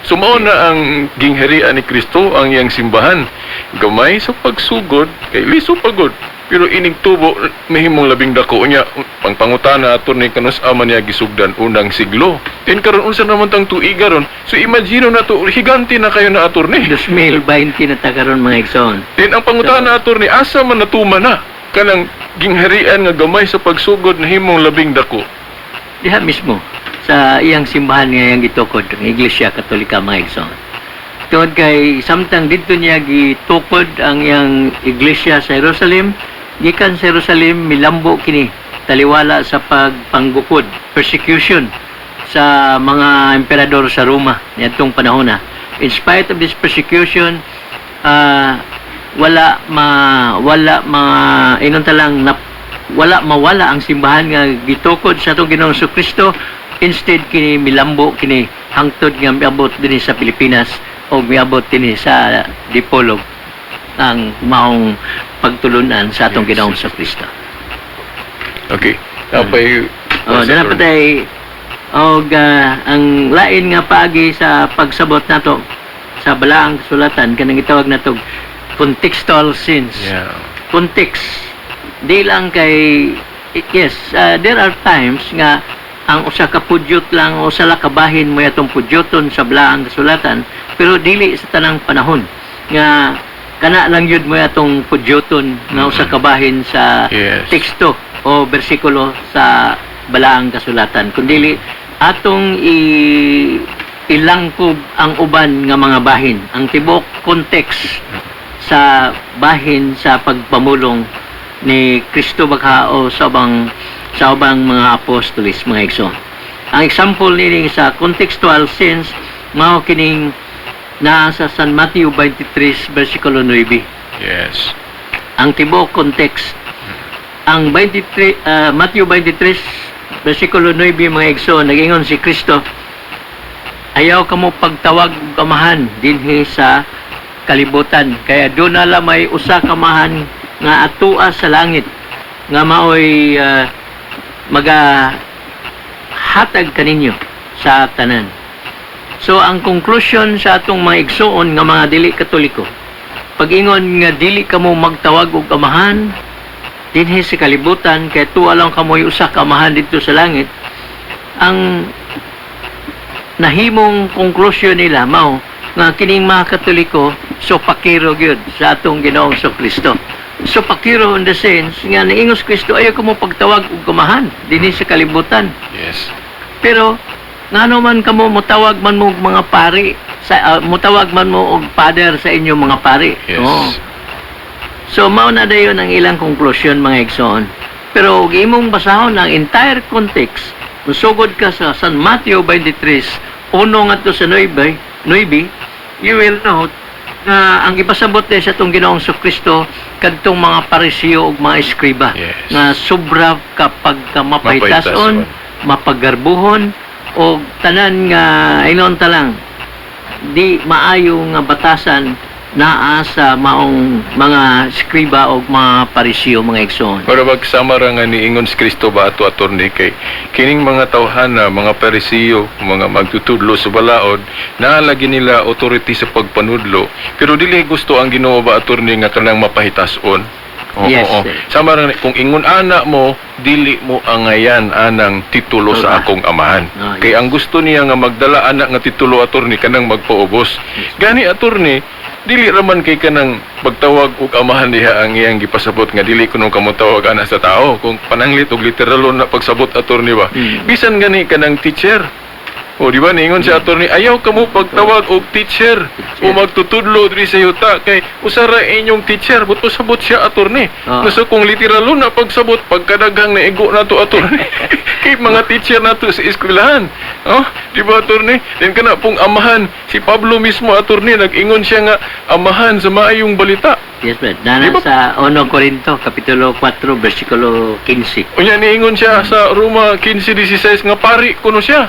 So mao na ang gingharian ni Kristo, ang iyang simbahan. Gamay sa pagsugod kay liso pagod. Pero ining tubo mahimong labing dako niya pangpangutana, attorney, kanus-a man niya gisugdan, unang siglo. Then karon, unsa naman tang tuiga ron? So imagine na to, higante na kayo na, attorney. 2020 na ta karon, mga igsoon. Then ang pangutana, attorney, asa man natuman na kanang gingharian nga gamay sa pagsugod nahimong labing dako? Diha mismo sa iyang simbahan nga iyang gitukod, ang Iglesia Katolika, mga igsoon. Tungod kay samtang didto niya gitukod ang iyang iglesia sa Jerusalem, gikan sa Jerusalem milambo kini taliwala sa pagpanggukod, persecution sa mga emperador sa Roma niadtong panahon na. In spite of this persecution, wala ma inon talang na, wala mawala ang simbahan nga gitukod sa atong Ginoong Kristo. Instead, kini milambo kini hangtod nga miabot dinhi sa Pilipinas o miabot dinhi sa Dipolog ang maong pagtulunan sa atong Ginoong Kristo. Okay. Napay Oh, dala pa tay og ang lain nga paagi sa pagsabot nato sa balaang kasulatan, kanang gitawag nato contextual sense. Context. Di lang kay, yes, there are times nga ang usa ka pudyot lang o usa lang ka bahin mo atong pudyoton sa balaang kasulatan, pero dili sa tanang panahon nga kana lang yun mo atong pudyoton nga usa ka bahin sa teksto o bersikulo sa balaang kasulatan, kundili atong ilangkob ang uban nga mga bahin, ang tibok context sa bahin sa pagpamulong ni Kristo baka o sa ubang mga apostoles, mga igsoon. Ang example niini sa contextual sense mao kining naa sa San Mateo 23 versikulo 9. Ang tibuok context, ang 23, Matthew 23 versikulo 9, mga igsoon, nag-ingon si Kristo, "Ayaw kamo pagtawag og amahan dinhi sa kalibutan, kaya duna la may usa ka amahan nga atua sa langit nga maoy maga hatag kaninyo sa tanan." So ang conclusion sa atong mga igsuon nga mga dili Katoliko, pag-ingon nga dili kamo magtawag og amahan dinhi sa kalibutan kay tuwa lang kamoy usa ka amahan didto sa langit, ang nahimong konklusyon nila mao nga kining mga Katoliko sopakiro gyud sa atong Ginoong Kristo. Sopakiro in the sense nga niingon si Kristo, "Ayaw kamo pagtawag og amahan dinhi sa kalibutan." Pero ngano man kamo motawag man mo og mga pari sa motawag man mo og father sa inyong mga pari? Oo. So mao na dayon ang ilang conclusion, mga igsoon. Pero ug imong basahon ang entire context, musugod ka sa San Mateo 23, 1 ngadto sa 9, 9, you will note nga ang ipasabot din sa atong Ginoong Kristo kadtong mga Parisiyo ug mga eskriba nga sobra kapag ka mapahitason, mapaggarbuhon o tanan nga inon ta lang di maayo nga batasan naa sa maong mga eskriba o mga Parisiyo, mga igsoon. Pero magsama ra nga niingon si Kristo ba ato, attorney, kay kining mga tawhana, mga Parisiyo, mga magtutudlo sa balaod, naalagi nila authority sa pagpanudlo. Pero dili gusto ang Ginoo ba, attorney, nga kanang mapahitason. Oo, oo. Sama ra ni- kung ingon ana mo, dili mo angayan anang titulo sa akong amahan. Kay ang gusto niya nga magdala anak nga titulo, attorney, kanang magpaubos. Gani, attorney, dili raman kay kanang pagtawag og amahan diha ang iyang gipasabot nga dili kuno kamo tawag ana sa tao. Kung pananglit og literalon na pagsabot, attorney ba. Bisan gani kanang teacher. O di ba niingon si attorney, "Ayaw kamo pagtawag og teacher o magtutudlo diri sa yuta kay usa ra inyong teacher." But pasabot siya, attorney. No, so kung literalon na pagsabot, pagkadaghang naigo na to, attorney. Kay mga teacher na to sa eskwelahan. Oh, di ba, attorney? Then kana pong amahan, si Pablo mismo, attorney, nag-ingon siya nga amahan sa maayong balita. Yes, Brad. Nana Di ba- sa 1 Corinto, Kapitulo 4, versikulo 15. Unya niingon siya sa Roma 15:16 nga pari kuno siya.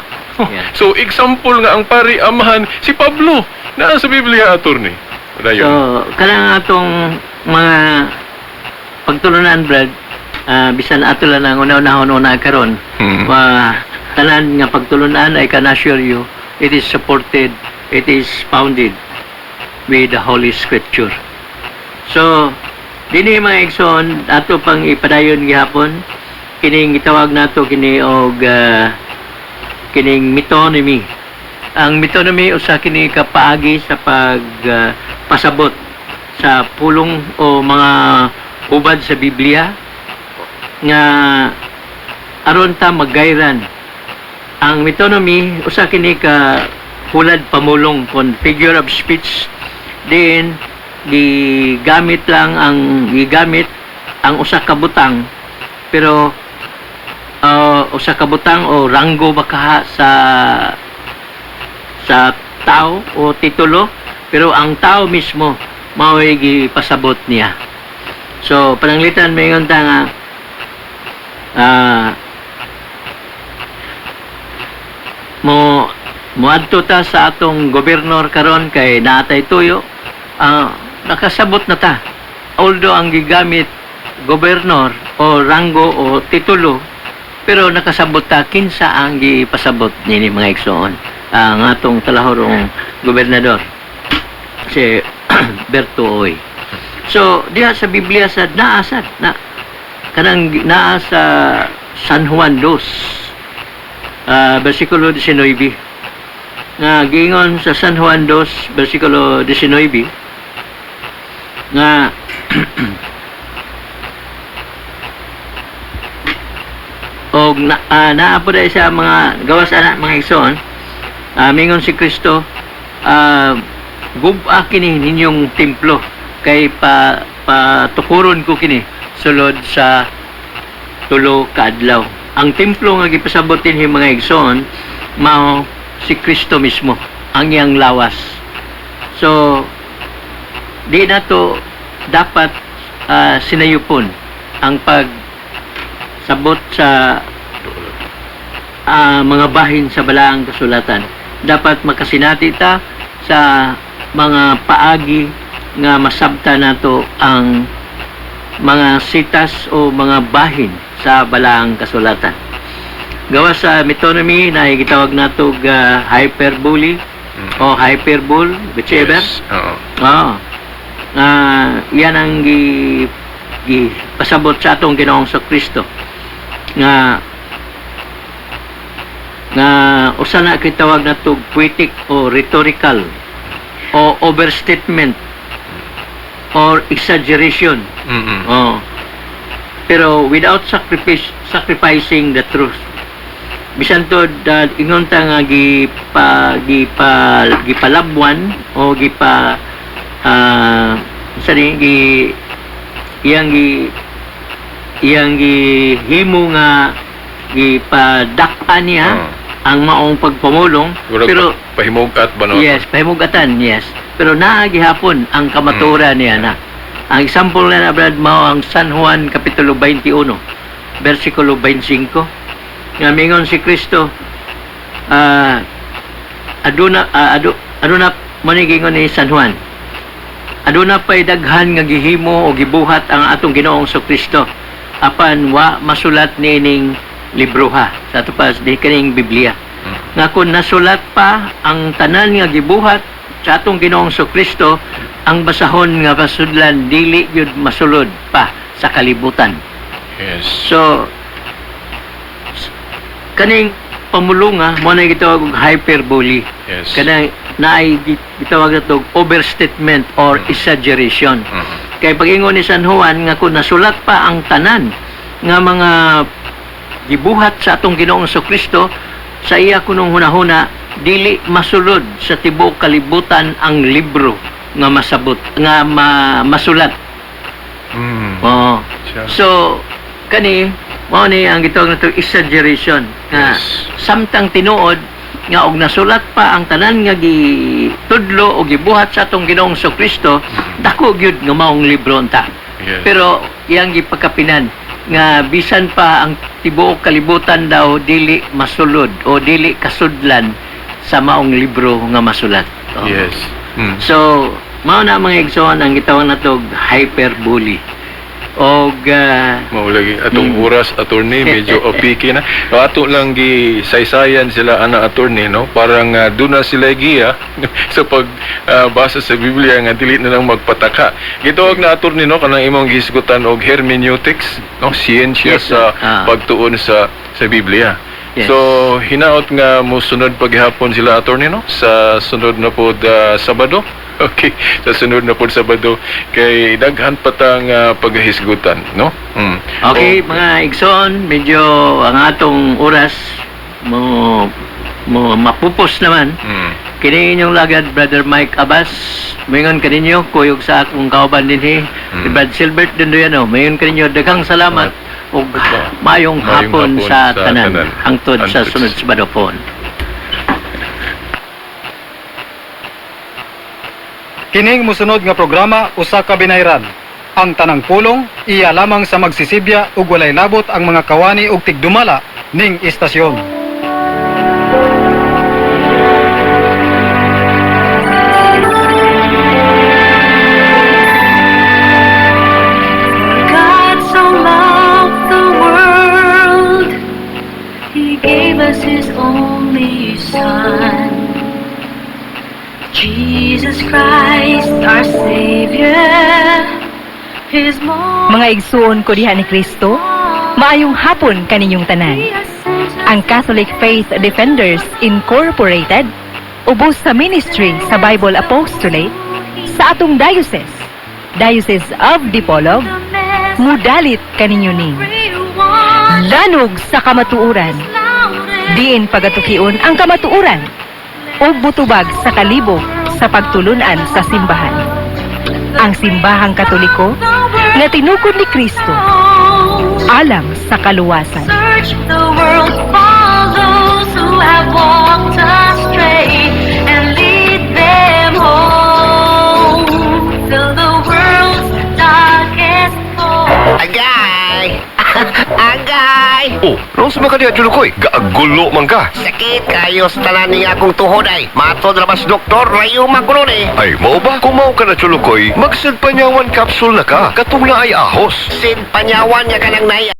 So example nga ang pari amahan si Pablo naa sa Biblia, attorney. Dayon. So, kanang atong mga pagtulunan, Brad, bisan ato lang ang una-unahon una karon, ma tanan nga pagtulunan, I can assure you, it is supported, it is founded with the Holy Scripture. So, Dini, mga igsoon, ato pang ipadayon gihapon kining gitawag nato kini og kining metonymy. Ang metonymy, usa kini ka paagi sa pag pasabot sa pulong o mga hubad sa Biblia nga aron ta magayran. Ang metonymy, usa kini ka hulad pamulong kon figure of speech din gigamit lang ang gigamit ang usa ka butang, pero usa ka butang o ranggo ba kaha sa tao o titulo, pero ang tao mismo mao'y gipasabot niya. So pananglitan maingon ta nga mo moadto ta sa atong gobernador karon kay naatay tuyo, nakasabot na ta, although ang gigamit gobernador o ranggo o titulo, pero nakasabot ta kinsa ang gipasabot nini, mga igsoon, ang atong talahorong gobernador, si Berto Oy. So diha sa Biblia sad naa sad na kanang naa sa San Juan 2 versikulo 19, nga giingon sa San Juan 2 versikulo 19 nga og na, naa po dahil sa mga gawas ana, mga igsoon, mingon si Kristo, "Gub-a kini ninyong templo kay pa patukuron ko kini sulod sa 3 ka adlaw." Ang templo nga gipasabot dinhi, mga igsoon, mao si Kristo mismo, ang iyang lawas. So di nato dapat sinayupon ang pag sabot sa mga bahin sa balaang kasulatan. Dapat makasinati ta sa mga paagi nga masabta nato ang mga sitas o mga bahin sa balaang kasulatan. Gawas sa metonymy na gitawag nato hyperbole o hyperbole, whichever. Yes. Oo. Oo. Yan ang gi, gi pasabot sa atong Ginoong sa Kristo nga nga usa na kitawag nato poetic o rhetorical o overstatement or exaggeration. Oh. Pero without sacrificing the truth. Bisan to ingon ta nga gipa gipa gipalabwan o gipa sa ni gi iyang gi iyang gihimo nga gipadak-an niya ang maong pagpamulong. Murag pero pahimugat ba, no? Yes, pahimugatan, yes. Pero naa gihapon ang kamaturan niya na. Ang example na Brad, mao ang San Juan Kapitulo 21, versikulo 25. Nga mingon si Kristo, aduna aduna mo ni gingon ni San Juan. Aduna pay daghan nga gihimo o gibuhat ang atong Ginoong Kristo apan wa masulat niining libroha sa ato pa di kining Biblia. Nga kung nasulat pa ang tanan nga gibuhat sa atong Ginoong Kristo, ang basahon nga pasudlan dili gyud masulod pa sa kalibutan. So kaning pamulunga mo na gitawag og hyperbole. Kanang naay gitawag nato og overstatement or exaggeration. Kay pag-ingon ni San Juan nga kung nasulat pa ang tanan nga mga gibuhat sa atong Ginoong Kristo, sa iya kunong hunahuna dili masulod sa tibuok kalibutan ang libro nga masabot nga masulat. Oo. Siya. So kani mao ni ang gitawag nato exaggeration nga samtang tinuod nga og nasulat pa ang tanan nga gitudlo o gibuhat sa atong Ginoong Kristo, dako gyud nga maong libro unta. Pero iyang gipakapinan nga bisan pa ang tibuok kalibutan daw dili masulod o dili kasudlan sa maong libro nga masulat. Oo. Yes. So, mao na, mga igsoon, ang gitawag nato hyperbole. Og Mao lagi atong oras, attorney, medyo opiki na. No, ato lang gi saysayan sila ana, attorney, no, parang duna sila giya sa pag basa sa Biblia nga dili na lang magpataka. Gituog na, attorney, no, kanang imong gisgutan og hermeneutics, no, siyensya Yes, sir. sa pagtuon sa Biblia. Yes. So hinaot nga mosunod paghapon sila, attorney, no, sa sunod na pod Sabado. Okay, sa sunod na pod Sabado kay daghan pa tang paghisgutan, no? Okay, Oh, mga igsoon, medyo ang atong oras mo mo mapupos naman. Kini inyong lagad, Brother Mike Abbas. Moingon kaninyo, kuyog sa akong kauban dinhi, si Brad Silbert Dunduyano. Moingon kaninyo, daghang salamat ug maayong Maayong hapon hapon sa sa tanan. tanan. Hangtod sa Hangtod. sunod Sabado po. Kining musunod nga programa usa ka binayran. Ang tanang pulong iya lamang sa magsisibya ug walay labot ang mga kawani ug tigdumala ning istasyon. God so loved the world, He gave us His only Son, Jesus Christ, our Savior. His Mga igsuon ko diha ni Kristo, maayong hapon kaninyong tanan. Ang Catholic Faith Defenders Incorporated, ubos sa ministry sa Bible Apostolate sa atong diocese, Diocese of Dipolog, mudalit kaninyo ning Lanog sa Kamatuoran. Diin pagatukion ang kamatuoran ug mutubag sa kalibog sa pagtulunan sa simbahan. Ang simbahang Katoliko nga tinukod ni Kristo alang sa kaluwasan. Search the world for those who have walked astray and lead them home. Fill the world's darkest hole. Agay! Agay! Oh, unsa man ka diha, Chulukoy? Gaagulo man ka. Sakit kayo sa tanan ni akong tuhod ay. Matod ra bas doktor, rayo man kuno ni. Ay, mao ba? Kung mao ka na, Chulukoy, mag-Sid Panyawan capsule na ka. Katong naay ahos. Sid Panyawan nga kanang nay